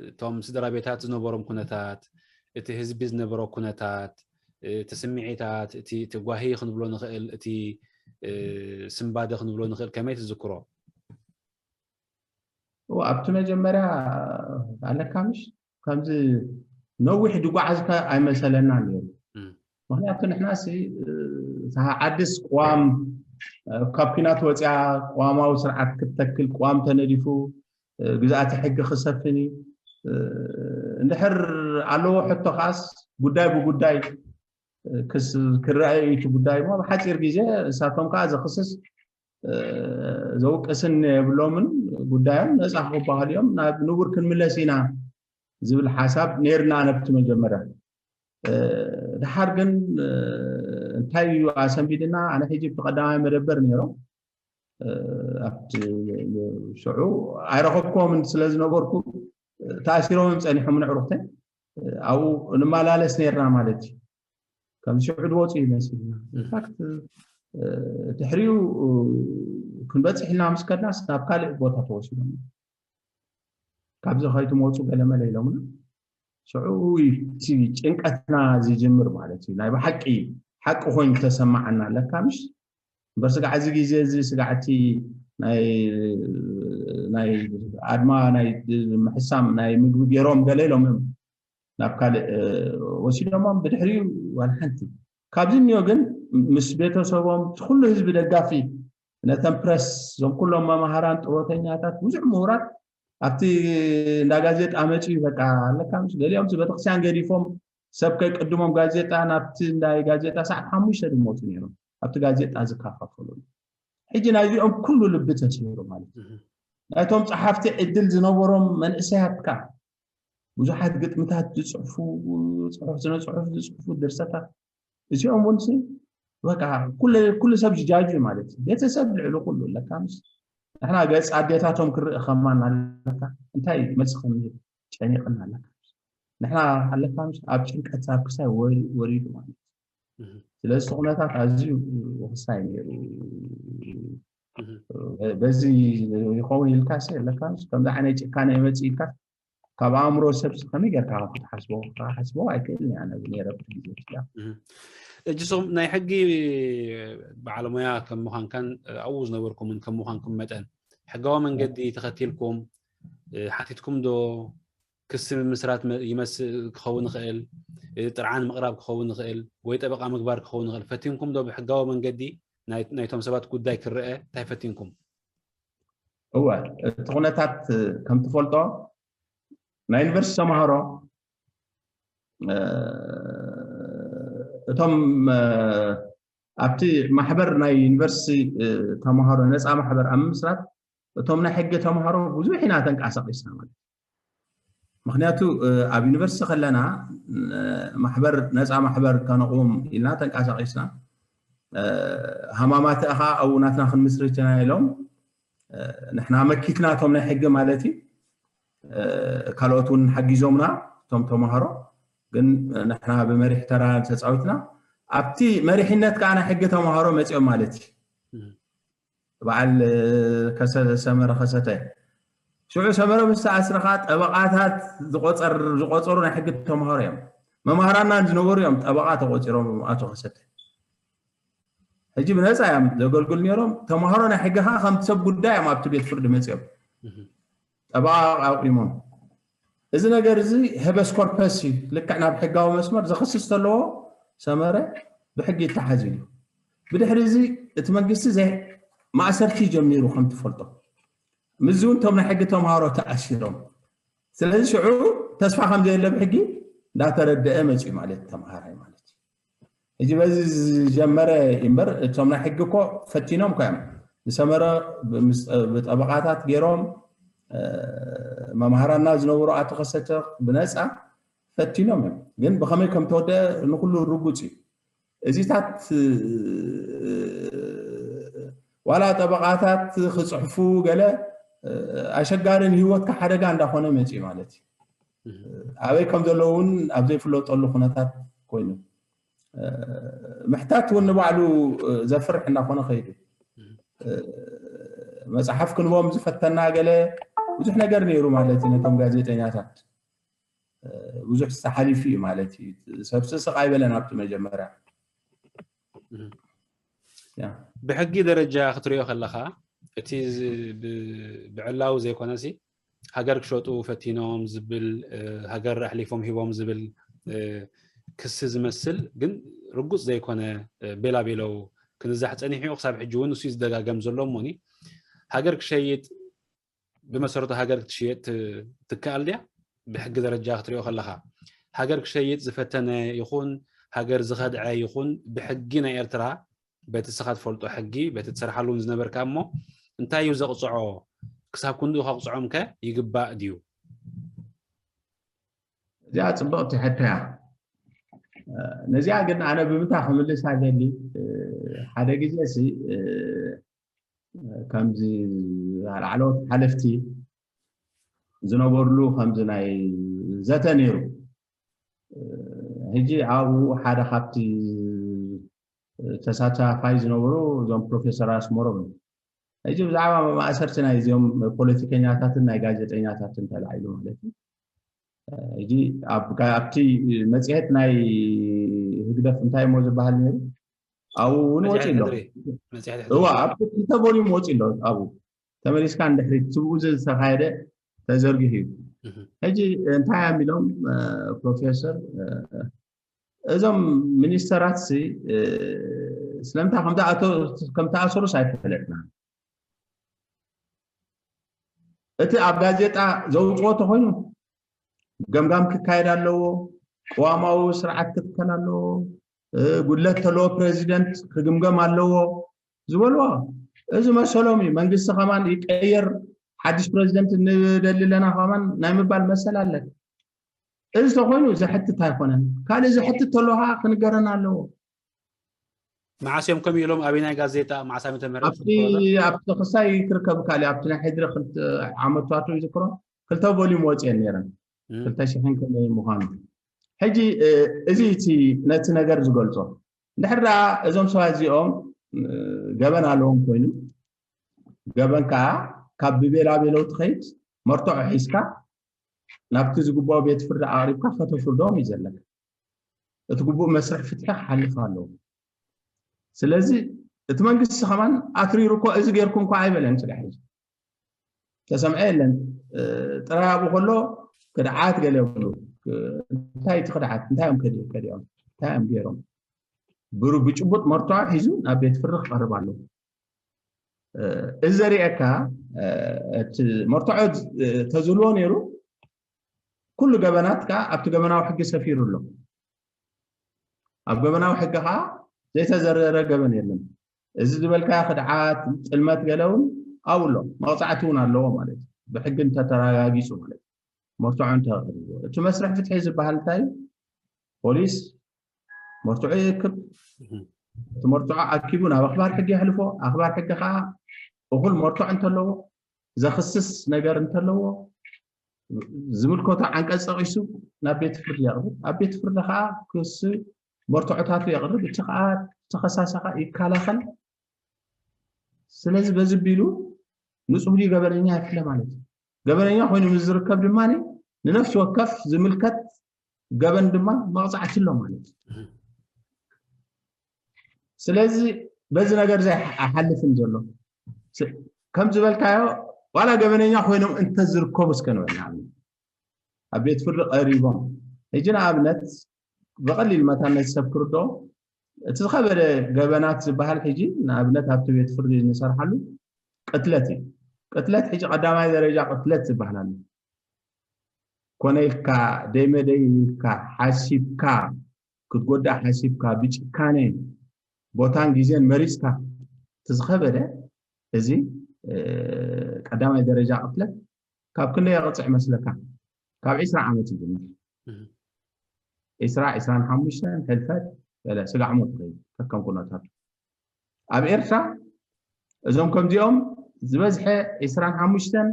እቶም ስድራ ቤታት ዝነበሮም ኩነታት፣ እቲ ህዝቢ ዝነበሮ ኩነታት፣ እቲ ስምዒታት፣ እቲ እቲ ጓሂ ክንብሎ ንኽእል፣ እቲ ስምባደ ክንብሎ ንኽእል ከመይ ትዝክሮ? ኣብቲ መጀመርያ ኣለካ ምሽ ከምዚ ነዊሕ ድጓዓዝካ ኣይመሰለና ነይሩ። ምክንያቱ ንሕናሲ ዓድስ ቅዋም ካብ ኪናት ወፅያ ቅዋማዊ ስርዓት ክትተክል ቅዋም ተነዲፉ ግዝኣተ ሕጊ ክሰፍን እዩ። እንድሕር ኣለዎ ሕቶ ከዓስ ጉዳይ ብጉዳይ ክረኣዩ እቲ ጉዳይ እሞ ብሓፂር ግዜ እሳቶም ከዓ ዘክስስ ዘውቅስን የብሎምን ጉዳዮም ነፃ ክበሃሉ እዮም ናብ ንቡር ክንምለስ ኢና ዝብል ሓሳብ ነይርና ነብቲ መጀመርያ። ድሓር ግን እንታይ እዩ ኣሰንቢድና? ኣነ ሕጂ ብቲ ቀዳማይ መደበር ነይሮም ኣብቲ ሽዑ ኣይረኸብኩዎምን ስለ ዝነበርኩ ተኣሲሮም እዮም ፀኒሖም ንዕሩኽተይ ኣብኡ ንመላለስ ነይርና ማለት እዩ። ከም ሽዑ ዝወፁ ይመስልና ኢንፋክት ድሕሪኡ ክንበፅሕ ኢልና ምስ ከድናስ ናብ ካልእ ቦታ ተወሲዶም ካብዚ ከይትመፁ ገለመለ ኢሎምና ሽዑ እቲ ጭንቀትና ዝጅምር ማለት እዩ። ናይ ብሓቂ ሓቂ ኮይኑ ተሰማዓና ኣለካ ምሽ እምበር ስጋዕ እዚ ግዜ እዚ ስጋዕቲ ናይ ኣድማ ናይ ምሕሳም ናይ ምግቢ ገይሮም ገለ ኢሎም እዮም ናብ ካልእ ወሲዶሞም ብድሕሪኡ ዋላ ሓንቲ ካብዚ እኒኦ ግን ምስ ቤተሰቦም እቲ ኩሉ ህዝቢ ደጋፊ ነተን ፕረስ እዞም ኩሎም መማሃራን ጥሮተኛታት ብዙሕ ምሁራት ኣብቲ እንዳ ጋዜጣ መፅኡ በቃ ኣለካ ምስ ገሊኦም ቤተክርስትያን ገዲፎም ሰብ ከይቅድሞም ጋዜጣ ናብቲ ናይ ጋዜጣ ሰዓት ሓሙሽተ ድመፁ ነይሮም ኣብቲ ጋዜጣ ዝከፋፈሉ ሕጂ ናይዚኦም ኩሉ ልቢ ተሲሩ ማለት እዩ ናይቶም ፀሓፍቲ ዕድል ዝነበሮም መንእሰያትካ ብዙሓት ግጥምታት ዝፅሕፉ ፅሑፍ ስነ ፅሑፍ ዝፅሕፉ ድርሰታት እዚኦም እውን በቃ ኩሉ ሰብ ዝጃጁ ማለት እዩ ቤተሰብ ልዕሊ ኩሉ ኣለካ ምስ ንሕና ገፅ ኣዴታቶም ክርኢ ከማን ኣለካ እንታይ መልሲ ከም ጨኒቅና ኣለካ ንሕና ኣለካ ምስ ኣብ ጭንቀት ኣብ ክሳይ ወሪዱ ማለት እዩ ስለዚ ኩነታት ኣዝዩ ተወሳይ ነይሩ። በዚ ይኸውን ኢልካ የለካ ከምዚ ዓይነት ጭካነ ይመፅእ ኢልካ ካብ ኣእምሮ ሰብሲ ከመይ ጌርካ ክትሓስቦ ክትሓስቦ ኣይክእልን እያ ነብ ነረብቲ ግዜ እያ። እጅስኹም ናይ ሕጊ ባዓለሙያ ከም ምዃንካን ኣብኡ ዝነበርኩምን ከም ምዃንኩም መጠን ሕጋዊ መንገዲ ተኸቲልኩም ሓቲትኩም ዶ ክሲ ምምስራት ይመስል ክኸውን ይኽእል፣ ጥርዓን ምቕራብ ክኸውን ይኽእል፣ ወይ ጠበቓ ምግባር ክኸውን ይኽእል። ፈቲንኩም ዶ ብሕጋዊ መንገዲ ናይቶም ሰባት ጉዳይ ክረአ እንታይ ፈቲንኩም? እወ፣ እቲ ኩነታት ከም ትፈልጦ ናይ ዩኒቨርሲቲ ተምሃሮ እቶም ኣብቲ ማሕበር ናይ ዩኒቨርሲቲ ተምሃሮ ነፃ ማሕበር ኣብ ምስራት እቶም ናይ ሕጊ ተምሃሮ ብዙሕ ኢና ተንቀሳቂስና ማለት እዩ። ምክንያቱ ኣብ ዩኒቨርሲቲ ከለና ማሕበር ነፃ ማሕበር ከነቑም ኢልና ተንቀሳቂስና ሃማማት እኻ ኣብኡ ናትና ክንምስርት ኢና ኢሎም ንሕና መኪትና እቶም ናይ ሕጊ ማለት እዩ ካልኦት እውን ሓጊዞምና እቶም ተምሃሮ ግን ንሕና ብመሪሕ ተራ ተፃዊትና ኣብቲ መሪሕነት ከዓ ናይ ሕጊ ተምሃሮ መፂኦም ማለት እዩ በዓል ሰመረ ከሰተ ሽዑ ሰመረ ምስ ተኣስረ ከዓ ጠበቓታት ዝቆፀሩ ናይ ሕጊ ተምሃሮ እዮም መምሃራና ዝነበሩ እዮም ጠበቓ ተቆፂሮም ኣቶ ከሰተ ሕጂ ብነፃ እዮም ዘገልግሉ ነይሮም ተምሃሮ ናይ ሕጊ ከዓ ከምቲ ሰብ ጉዳይ እዮም ኣብቲ ቤት ፍርዲ መፅኦም ጠበቓ ኣቑሞም እዚ ነገር እዚ ሀበስ ኮርፐስ እዩ ልክዕ ናብ ሕጋዊ መስመር ዘኽስስ ዘለዎ ሰመረ ብሕጊ ይተሓዝ ኢሉ ብድሕሪ እዚ እቲ መንግስቲ ማእሰርቲ ጀሚሩ ከም ትፈልጦ ምዚ እውን እቶም ናይ ሕጊ ተምሃሮ ተኣሲሮም ስለዚ ሽዑ ተስፋ ከም ዘየለ ብሕጊ እንዳተረደአ መፅኡ ማለት ተምሃራይ ማለት እዩ ሕጂ በዚ ዝጀመረ እምበር እቶም ናይ ሕጊ እኮ ፈቲኖም እኮ እዮም ንሰመረ ብጠበቃታት ገይሮም መምሃራና ዝነበሩ ኣቶ ከሰተ ብነፃ ፈቲኖም እዮም ግን ብከመይ ከም ተወደአ ንኩሉ ርጉፅ እዩ እዚታት ዋላ ጠበቃታት ክፅሕፉ ገለ ኣሸጋሪ ንህይወትካ ሓደጋ እንዳኮነ መፅኡ ማለት እዩ ኣበይ ከም ዘለዉ እውን ኣብ ዘይፍለጠሉ ኩነታት ኮይኑ ምሕታት እውን ንባዕሉ ዘፍርሕ እንዳኮነ ከይዱ መፅሓፍ ክንቦም ዝፈተና ገለ ብዙሕ ነገር ነይሩ ማለት እዩ ነቶም ጋዜጠኛታት ብዙሕ ዝተሓሊፉ እዩ ማለት እዩ ሰብሲ ስቕ ኣይበለን ኣብቲ መጀመርያ ብሕጊ ደረጃ ክትሪኦ ከለካ እቲ ብዕላዊ ዘይኮነሲ ሃገር ክሸጡ ፈቲኖም ዝብል ሃገር ኣሕሊፎም ሂቦም ዝብል ክሲ ዝመስል ግን ርጉፅ ዘይኮነ ቤላቤለው ክንዛሕ ፀኒሑ ክሳብ ሕጂ እውን ንሱ ዝደጋገም ዘሎ እሞኒ ሃገር ክሸይጥ ብመሰረቱ ሃገር ክትሽየጥ ትከኣል ድያ ብሕጊ ደረጃ ክትሪኦ ከለካ ሃገር ክሸይጥ ዝፈተነ ይኹን ሃገር ዝኸድዐ ይኹን ብሕጊ ናይ ኤርትራ በቲ ስኻ ትፈልጦ ሕጊ በቲ ትሰርሓሉ እውን ዝነበርካ እሞ እንታይ እዩ ዘቕፅዖ ክሳብ ክንድኡ ከቕፅዖም ከ ይግባእ ድዩ እዚኣ ፅብቕቲ ሕቶ እያ ነዚኣ ግን ኣነ ብምታ ክምልሳ ዘሊ ሓደ ግዜ ሲ ከምዚ ላዕለዎት ሓለፍቲ ዝነበርሉ ከምዚ ናይ ዘተ ነይሩ ሕጂ ኣብኡ ሓደ ካብቲ ተሳታፋይ ዝነበሩ እዞም ፕሮፌሰር ኣስመሮም ሕጂ ብዛዕባ ማእሰርቲ ናይ እዚኦም ፖለቲከኛታትን ናይ ጋዜጠኛታትን ተላዒሉ ማለት እዩ ሕጂ ኣብቲ መፅሄት ናይ ህግደፍ እንታይ እሞ ዝበሃል ነይሩ ኣብኡ እውን ወፂ ኣሎ እዋ ኣብቲ ክልተ ቮሊዩም ወፂ ኣሎ ኣብኡ ተመሊስካ እንድሕሪ ትብኡ ዝተካየደ ተዘርጊሑ እዩ ሕጂ እንታይ እዮም ኢሎም ፕሮፌሰር እዞም ሚኒስተራት ሲ ስለምንታይ ከም ተኣሰሩስ ኣይፈለጥና እቲ ኣብ ጋዜጣ ዘውፅኦ ተኮይኑ ገምጋም ክካየድ ኣለዎ ቅዋማዊ ስርዓት ክትከል ኣለዎ ጉድለት ተለዎ ፕሬዚደንት ክግምገም ኣለዎ ዝበልዎ እዚ መሰሎም እዩ መንግስቲ ከማን ይቀየር ሓድሽ ፕሬዚደንት ንደሊ ኣለና ከማን ናይ ምባል መሰል ኣለን እዚ ተኮይኑ ዘሕትት ኣይኮነን ካልእ ዘሕትት ተሎ ከዓ ክንገረን ኣለዎ መዓስ እዮም ከም ኢሎም ኣበይናይ ጋዜጣ መዓስ ዓመተ ምህረት ኣብቲ ክሳይ ክርከብ ካልእ ኣብቲ ናይ ሕድሪ ክልተ ዓመትዋቱ ይዝክሮ ክልተ ቮሊዩም ወፅየን ነይረን ክልተ ሽሕን ከመይ ምዃኑ ሕጂ እዚ እቲ ነቲ ነገር ዝገልፆ እንድሕር ደኣ እዞም ሰባት እዚኦም ገበን ኣለዎም ኮይኑ፣ ገበን ከዓ ካብ ብቤላ ቤለው ትኸይድ መርትዖ ሒዝካ ናብቲ ዝግባኦ ቤት ፍርዲ ኣቕሪብካ ከተፍርዶም እዩ ዘለካ። እቲ ግቡእ መስርሕ ፍትሒ ክሓልፍ ኣለዎ። ስለዚ እቲ መንግስቲ ከማን ኣትሪሩ እኮ እዚ ጌርኩም እኮ ኣይበለን። ስጋሕ ተሰምዐ የለን። ጥራይ ኣብኡ ከሎ ክድዓት ገለ ይብሉ። እንታይ እቲ ክድዓት? እንታይ እዮም ከዲኦም? እንታይ እዮም ገይሮም? ብሩ ብጭቡጥ መርትዖ ሒዙ ናብ ቤት ፍርዲ ክቐርብ ኣለዎ። እዚ ዘርእየካ እቲ መርትዖ ተዝህልዎ ነይሩ፣ ኩሉ ገበናት ከዓ ኣብቲ ገበናዊ ሕጊ ሰፊሩ ኣሎ። ኣብ ገበናዊ ሕጊ ከዓ ዘይተዘረረ ገበን የለን። እዚ ዝበልካ ክድዓት፣ ጥልመት ገለ እውን ኣብኡ ኣሎ፣ መቕፃዕቲ እውን ኣለዎ ማለት እዩ። ብሕጊ እንተተረጋጊፁ ማለት እዩ። መርትዖ እንተቕርብዎ እቲ መስርሕ ፍትሒ ዝበሃል እንታይ እዩ? ፖሊስ መርትዖ ይእክብ። እቲ መርትዖ ኣኪቡ ናብ ኣኽባር ሕጊ የሕልፎ። ኣኽባር ሕጊ ከዓ እኹል መርትዖ እንተለዎ፣ ዘኽስስ ነገር እንተለዎ፣ ዝምልከቶ ዓንቀፅ ጠቒሱ ናብ ቤት ፍርዲ የቕርብ። ኣብ ቤት ፍርዲ ከዓ ክሲ መርትዖታቱ የቕርብ። እቲ ከዓ ተኸሳሲ ከዓ ይከላኸል። ስለዚ በዚ ቢሉ ንፁህ ድዩ ገበነኛ ይፍለ ማለት እዩ። ገበነኛ ኮይኑ ምስ ዝርከብ ድማ ንነፍሲ ወከፍ ዝምልከት ገበን ድማ መቕፃዕቲ ኣሎ ማለት እዩ። ስለዚ በዚ ነገር እዚ ኣይሓልፍን ዘሎ። ከም ዝበልካዮ ዋላ ገበነኛ ኮይኖም እንተዝርከቡ እስከ ንበል ንኣብነት ኣብ ቤት ፍርዲ ቀሪቦም ሕጂ ንኣብነት ብቐሊል መታን ነቲ ሰብ ክርድኦ እቲ ዝኸበደ ገበናት ዝበሃል ሕጂ ንኣብነት ኣብቲ ቤት ፍርዲ ንሰርሓሉ ቅትለት እዩ። ቅትለት ሕጂ ቀዳማይ ደረጃ ቅትለት ዝበሃል ኣሎ። ኮነ ኢልካ ደይመደይ ኢልካ ሓሲብካ ክትጎዳእ ሓሲብካ ብጭካነ ቦታን ግዜን መሪፅካ እቲ ዝኸበደ እዚ ቀዳማይ ደረጃ ቅትለት ካብ ክንደይ የቕፅዕ መስለካ? ካብ ዒስራ ዓመት ይጅምር። ዒስራ፣ ዒስራን ሓሙሽተን ሕልፈት ገለ ስጋዕ ሞት ትኸይድ ከከም ኩነታቱ። ኣብ ኤርትራ እዞም ከምዚኦም ዝበዝሐ ዒስራን ሓሙሽተን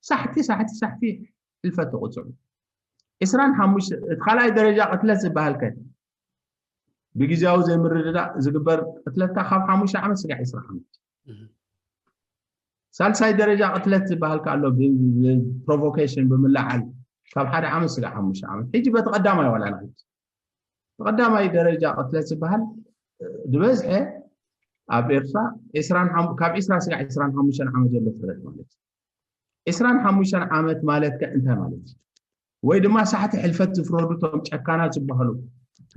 ሳሕቲ ሳሕቲ ሳሕቲ ሕልፈት ተቑፅዑ። ዒስራን ሓሙሽተ እቲ ካልኣይ ደረጃ ቅትለት ዝበሃል ከ ብግዜያዊ ዘይምርድዳእ ዝግበር ቅትለትካ ካብ ሓሙሽተ ዓመት ስጋዕ ዒስራ ዓመት። ሳልሳይ ደረጃ ቅትለት ዝበሃል ከ ኣሎ ብፕሮቮኬሽን ብምልዓል ካብ ሓደ ዓመት ስጋዕ ሓሙሽተ ዓመት። ሕጂ በቲ ቀዳማይ ዋላ ንኸይድ ብቐዳማይ ደረጃ ቅትለት ዝበሃል ዝበዝሐ ኣብ ኤርትራ ካብ ዒስራ ስጋዕ ዒስራን ሓሙሽተን ዓመት ዘሎ ፍርድ ማለት እዩ። ዒስራን ሓሙሽተን ዓመት ማለት ከ እንታይ ማለት እዩ? ወይ ድማ ሳሕቲ ሕልፈት ዝፍረዱ እቶም ጨካናት ዝበሃሉ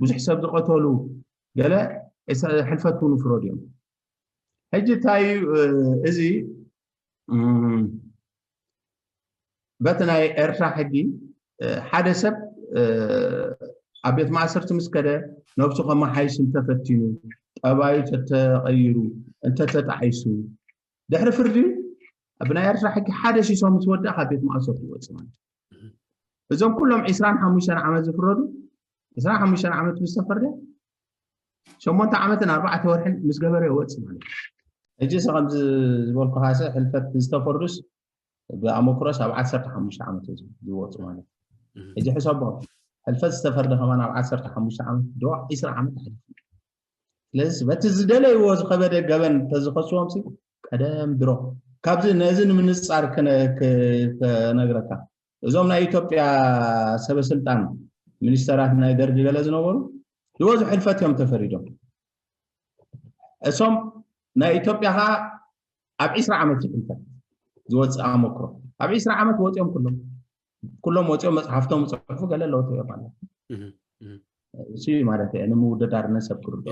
ብዙሕ ሰብ ዝቐተሉ ገለ ሕልፈት ክውኑ ፍረዱ እዮም። ሕጂ እንታይ እዩ እዚ በቲ ናይ ኤርትራ ሕጊ ሓደ ሰብ ኣብ ቤት ማእሰርቲ ምስ ከደ ነብሱ ከመሓይሽ እንተፈቲኑ ጠባዩ ተተቐይሩ እንተተጣዒሱ ድሕሪ ፍርዲ ብናይ ኤርትራ ሕጊ ሓደ ሲሶ ምስ ወድእ ካብ ቤት ማእሰርቲ ይወፅእ ማለት እዩ። እዞም ኩሎም ዒስራን ሓሙሽተን ዓመት ዝፍረዱ ዒስራን ሓሙሽተን ዓመት ምስ ተፈርደ ሸሞንተ ዓመትን ኣርባዕተ ወርሕን ምስ ገበረ ይወፅእ ማለት እዩ። ሕጂ ስ ከምዚ ዝበልኩኻ ስ ሕልፈት ዝተፈርዱስ ብኣመክሮስ ኣብ ዓሰርተ ሓሙሽተ ዓመት እዩ ዝወፁ ማለት እዩ። ሕጂ ሕሰቦ ሕልፈት ዝተፈርደ ከማን ኣብ ዓሰርተ ሓሙሽተ ዓመት ዶ ዒስራ ዓመት ኣሕሊፉ። ስለዚ በቲ ዝደለይዎ ዝኸበደ ገበን ተዝኸስዎም ሲ ቀደም ድሮ ካብዚ ነዚ ንምንፃር ክነግረካ እዞም ናይ ኢትዮጵያ ሰበስልጣን ሚኒስተራት ናይ ደርጊ ገለ ዝነበሩ ዝበዙ ሕልፈት እዮም ተፈሪዶም። እሶም ናይ ኢትዮጵያ ከዓ ኣብ ዒስራ ዓመት ዝሕልፈት ዝወፅእ ኣመክሮ ኣብ ዒስራ ዓመት ወፂኦም ኩሎም ኩሎም ወፂኦም መፅሓፍቶም ዝፅሕፉ ገለ ኣለዉ እዮም ማለት እሱ ማለት እየ ንምውድዳርነት ሰብ ክርዶ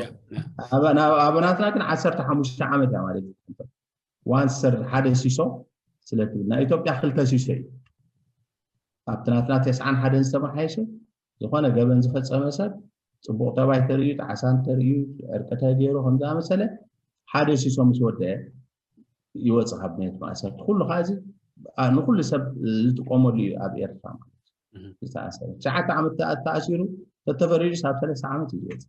ኣበናትና ግን ዓሰርተ ሓሙሽተ ዓመት እያ ማለት እዩ ዋንሰር ሓደ ሲሶ ስለትብል ናይ ኢትዮጵያ ክልተ ሲሶ እዩ ኣብቲ ናትና ተስዓን ሓደን ዝተመሓየሸ ዝኾነ ገበን ዝፈፀመ ሰብ ፅቡቕ ጠባይ ተርእዩ ጣዕሳ እንተርእዩ ዕርቂ ተገይሩ ከም ዝኣመሰለ ሓደ ሲሶ ምስ ወደአ ይወፅእ ካብ ቤት ማእሰርቲ ኩሉ ከዓ እዚ ንኩሉ ሰብ ዝጥቀመሉ እዩ ኣብ ኤርትራ ማለት ዝተኣሰረ ትሽዓተ ዓመት ተኣሲሩ ተተፈሪዱ ሳብ ሰለስተ ዓመት እዩ ዝወፅእ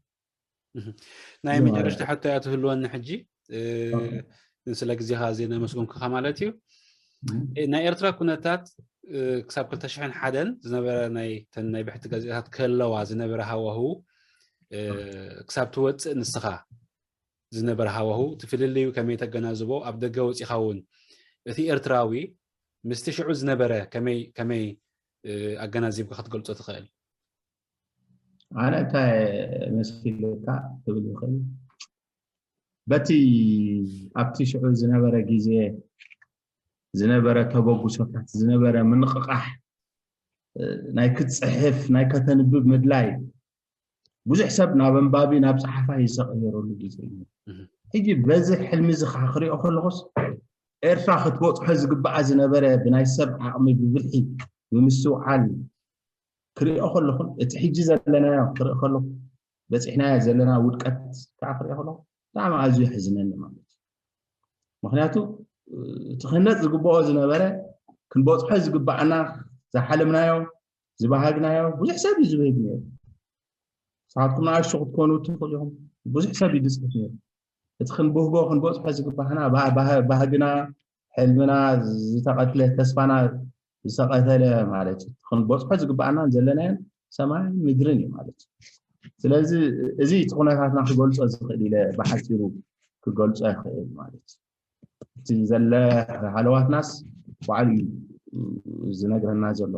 ናይ መጨረሽታ ሕቶ እያ ትህልወኒ ሕጂ ንስለ ግዜኻ ዘይነመስገንኩኻ ማለት እዩ ናይ ኤርትራ ኩነታት ክሳብ ክልተ ሽሕን ሓደን ዝነበረ ናይ ብሕቲ ጋዜጣታት ከለዋ ዝነበረ ሃዋህው ክሳብ ትወፅእ ንስኻ ዝነበረ ሃዋሁ እቲ ፍልልዩ ከመይ ተገናዝቦ? ኣብ ደገ ወፂኻ እውን እቲ ኤርትራዊ ምስቲ ሽዑ ዝነበረ ከመይ ከመይ ኣገናዚብካ ክትገልፆ ትኽእል? ኣነ እንታይ መሲልካ ክብል ይኽእል? በቲ ኣብቲ ሽዑ ዝነበረ ግዜ ዝነበረ ተበግሶታት፣ ዝነበረ ምንቕቓሕ፣ ናይ ክትፅሕፍ ናይ ከተንብብ ምድላይ፣ ብዙሕ ሰብ ናብ ኣንባቢ ናብ ፀሓፋይ ዝተቐየረሉ ግዜ እዩ። ሕጂ በዚ ሕልሚ እዚ ከዓ ክሪኦ ከለኹስ ኤርትራ ክትበፅሖ ዝግባኣ ዝነበረ ብናይ ሰብ ዓቕሚ ብብልሒ ብምስትውዓል ክሪኦ ከለኹን እቲ ሕጂ ዘለናዮ ክርኢ ከለኹ በፂሕናዮ ዘለና ውድቀት ከዓ ክሪኦ ከለኹ ብጣዕሚ ኣዝዩ የሕዝነኒ ማለት እዩ። ምክንያቱ እቲ ክህነፅ ዝግብኦ ዝነበረ ክንበፅሖ ዝግባኣና ዝሓለምናዮ ዝበሃግናዮ ብዙሕ ሰብ እዩ ዝበህግ ነይሩ። ንስኻትኩም ንኣሽቱ ክትኮኑ ትኽእሉ ኢኹም። ብዙሕ ሰብ እዩ ዝፅሕፍ ነይሩ። እቲ ክንብህጎ ክንበፅሖ ዝግባኣና ባህግና ሕልምና ዝተቐትለ ተስፋና ዝተቐተለ ማለት እዩ። ክንበፅሖ ዝግባኣናን ዘለናዮን ሰማይን ምድርን እዩ ማለት እዩ። ስለዚ እዚ እቲ ኩነታትና ክገልፆ ዝኽእል ኢለ ብሓፂሩ ክገልፆ ይኽእል ማለት እዩ። እቲ ዘለ ሃለዋትናስ ባዕሉ እዩ ዝነግረና ዘሎ።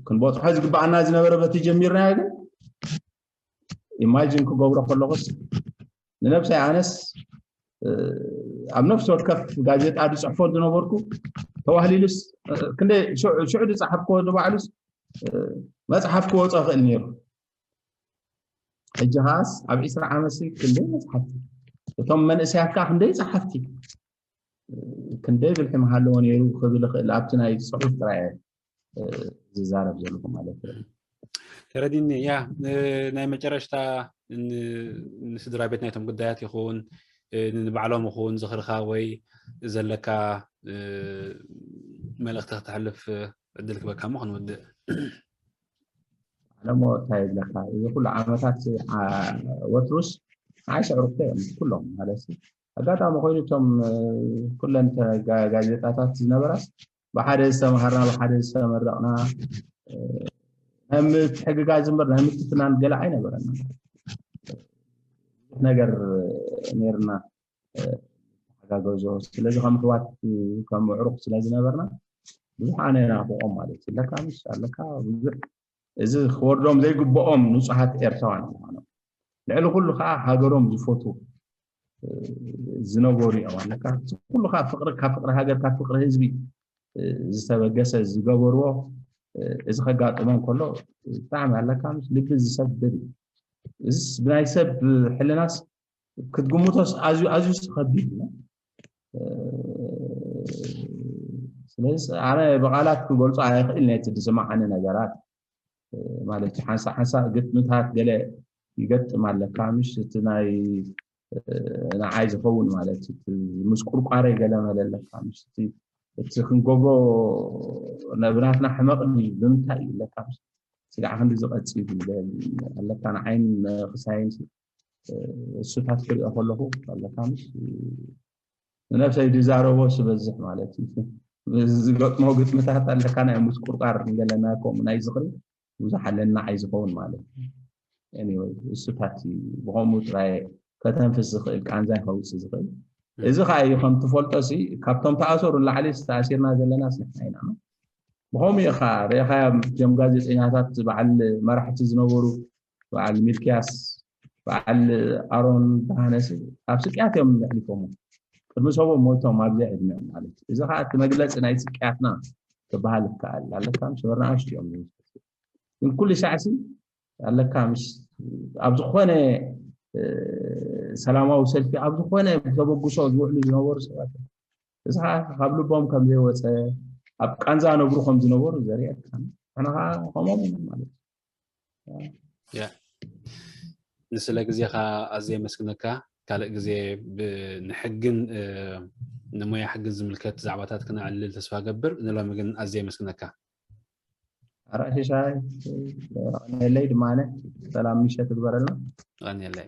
ክንበፅሖ ዝግባኣና ዝነበረ በቲ ጀሚርናዮ ግን ኢማጂን ክገብሮ ከለኹስ ንነብሰይ ኣነስ ኣብ ነፍሲ ወከፍ ጋዜጣ ዝፅሕፎ ዝነበርኩ ተባህሊሉስ ክንደይ ሽዑ ዝፀሓፍክዎ ንባዕሉስ መፅሓፍ ክወፆ ይኽእል ነይሩ። ሕጂ ከዓስ ኣብ ዒስራ ዓመት ክንደይ መፅሓፍቲ እቶም መንእሰያት ከዓ ክንደይ ፀሓፍቲ ክንደይ ብልሒ ምሃለዎ ነይሩ ክብል ይኽእል ኣብቲ ናይ ፅሑፍ ጥራይ ዝዛረብ ዘለኹ ማለት እዩ። ተረዲኒ ያ ናይ መጨረሽታ ንስድራ ቤት ናይቶም ጉዳያት ይኹን ንባዕሎም ይኹን ዝኽርኻ ወይ ዘለካ መልእኽቲ ክተሕልፍ ዕድል ክበካ ሞ ክንውድእ ኣለሞ እንታይ ይብለካ እዚ ኩሉ ዓመታት ወትሩስ ዓሽ ዕሩክተ እዮም ኩሎም ማለት ኣጋጣሚ ኮይኑ እቶም ኩለን ጋዜጣታት ዝነበራስ ብሓደ ዝተምሃርና ብሓደ ዝተመረቕና ናይ ምትሕግጋዝ እምበር ናይ ምትፍናን ገለ ኣይነበረና ነገር ነርና ተሓጋገዞ ስለዚ ከም ኣሕዋት ከም ኣዕሩኽ ስለዝነበርና ብዙሕ ኣነ ናፍቖም ማለት እዩ ለካ ምስ ኣለካ ብዙሕ እዚ ክወርዶም ዘይግብኦም ንፁሃት ኤርትራውያን ምዃኖም ልዕሊ ኩሉ ከዓ ሃገሮም ዝፈትዉ ዝነበሩ እዮም ኣለካ ኩሉ ካብ ፍቅሪ ካብ ፍቅሪ ሃገር ካብ ፍቅሪ ህዝቢ ዝተበገሰ ዝገበርዎ እዚ ከጋጥሞም ከሎ ብጣዕሚ ኣለካ ምስ ልቢ ዝሰብር እዩ እዚስ ብናይ ሰብ ሕልናስ ክትግምቶስ ኣዝዩ ኣዝዩ ከቢድ እዩ ስለዚ ኣነ ብቃላት ክገልፆ ኣይኽእል ነቲ ዝስማዓኒ ነገራት ማለት ሓንሳ ሓንሳ ግጥምታት ገለ ይገጥም ኣለካ ምሽ እቲ ናይ ንዓይ ዝኸውን ማለት ምስ ቁርቋረይ ገለ መለ ኣለካ ምሽ እቲ ክንገብሮ ነብናትና ሕመቕ ብምንታይ እዩ ኣለካ ምስ ስጋዕ ክንዲ ዝቐፅል ኣለካ ንዓይን ክሳይን እሱታት ክሪኦ ከለኹ ኣለካ ምስ ንነብሰይ ዝዛረቦ ስበዝሕ ማለት እዩ ዝገጥሞ ግጥምታት ኣለካ ናይ ምስ ቁርቋር ገለና ከምኡ ናይ ዝኽሪ ብዙሕ ኣለና ዓይዝኸውን ማለት እዩ እሱታት እዩ ብኸምኡ ጥራይ ከተንፍስ ዝኽእል ቃንዛይ ከውፅእ ዝኽእል እዚ ከዓ እዩ ከም ትፈልጦ ሲ ካብቶም ተኣሰሩ ንላዕሊ ዝተኣሲርና ዘለና ስንሕና ኢና ብኸምኡ ኢኻ ርኢኻዮም ጀም ጋዜጠኛታት በዓል መራሕቲ ዝነበሩ በዓል ሚልክያስ በዓል ኣሮን ብርሃነሲ ኣብ ስቅያት እዮም ኣሕሊፎሞ ቅድሚ ሰቦም ሞይቶም ኣብዚያ ዕድሚኦም ማለት እዩ እዚ ከዓ እቲ መግለፂ ናይ ስቅያትና ክበሃል ይከኣል ኣለካ ምስ ወርናኣሽ እዮም ግን ኩሉ ሳዕሲ ኣለካ ምስ ኣብ ዝኾነ ሰላማዊ ሰልፊ ኣብ ዝኾነ ተበግሶ ዝውዕሉ ዝነበሩ ሰባት እዚ ከዓ ካብ ልቦም ከም ዘይወፀ ኣብ ቃንዛ ነብሩ ከም ዝነበሩ ዘርእየካ ንሕና ከዓ ከምኦም ኢና ማለት እዩ ንስለ ግዜኻ ኣዝየ የመስግነካ ካልእ ግዜ ንሕግን ንሞያ ሕግን ዝምልከት ዛዕባታት ክነዕልል ተስፋ ገብር ንሎሚ ግን ኣዝየ የመስግነካ ኣራእሽሻይ ቀንየለይ ድማ ሰላም ምሸት ትግበረልና ቀንየለይ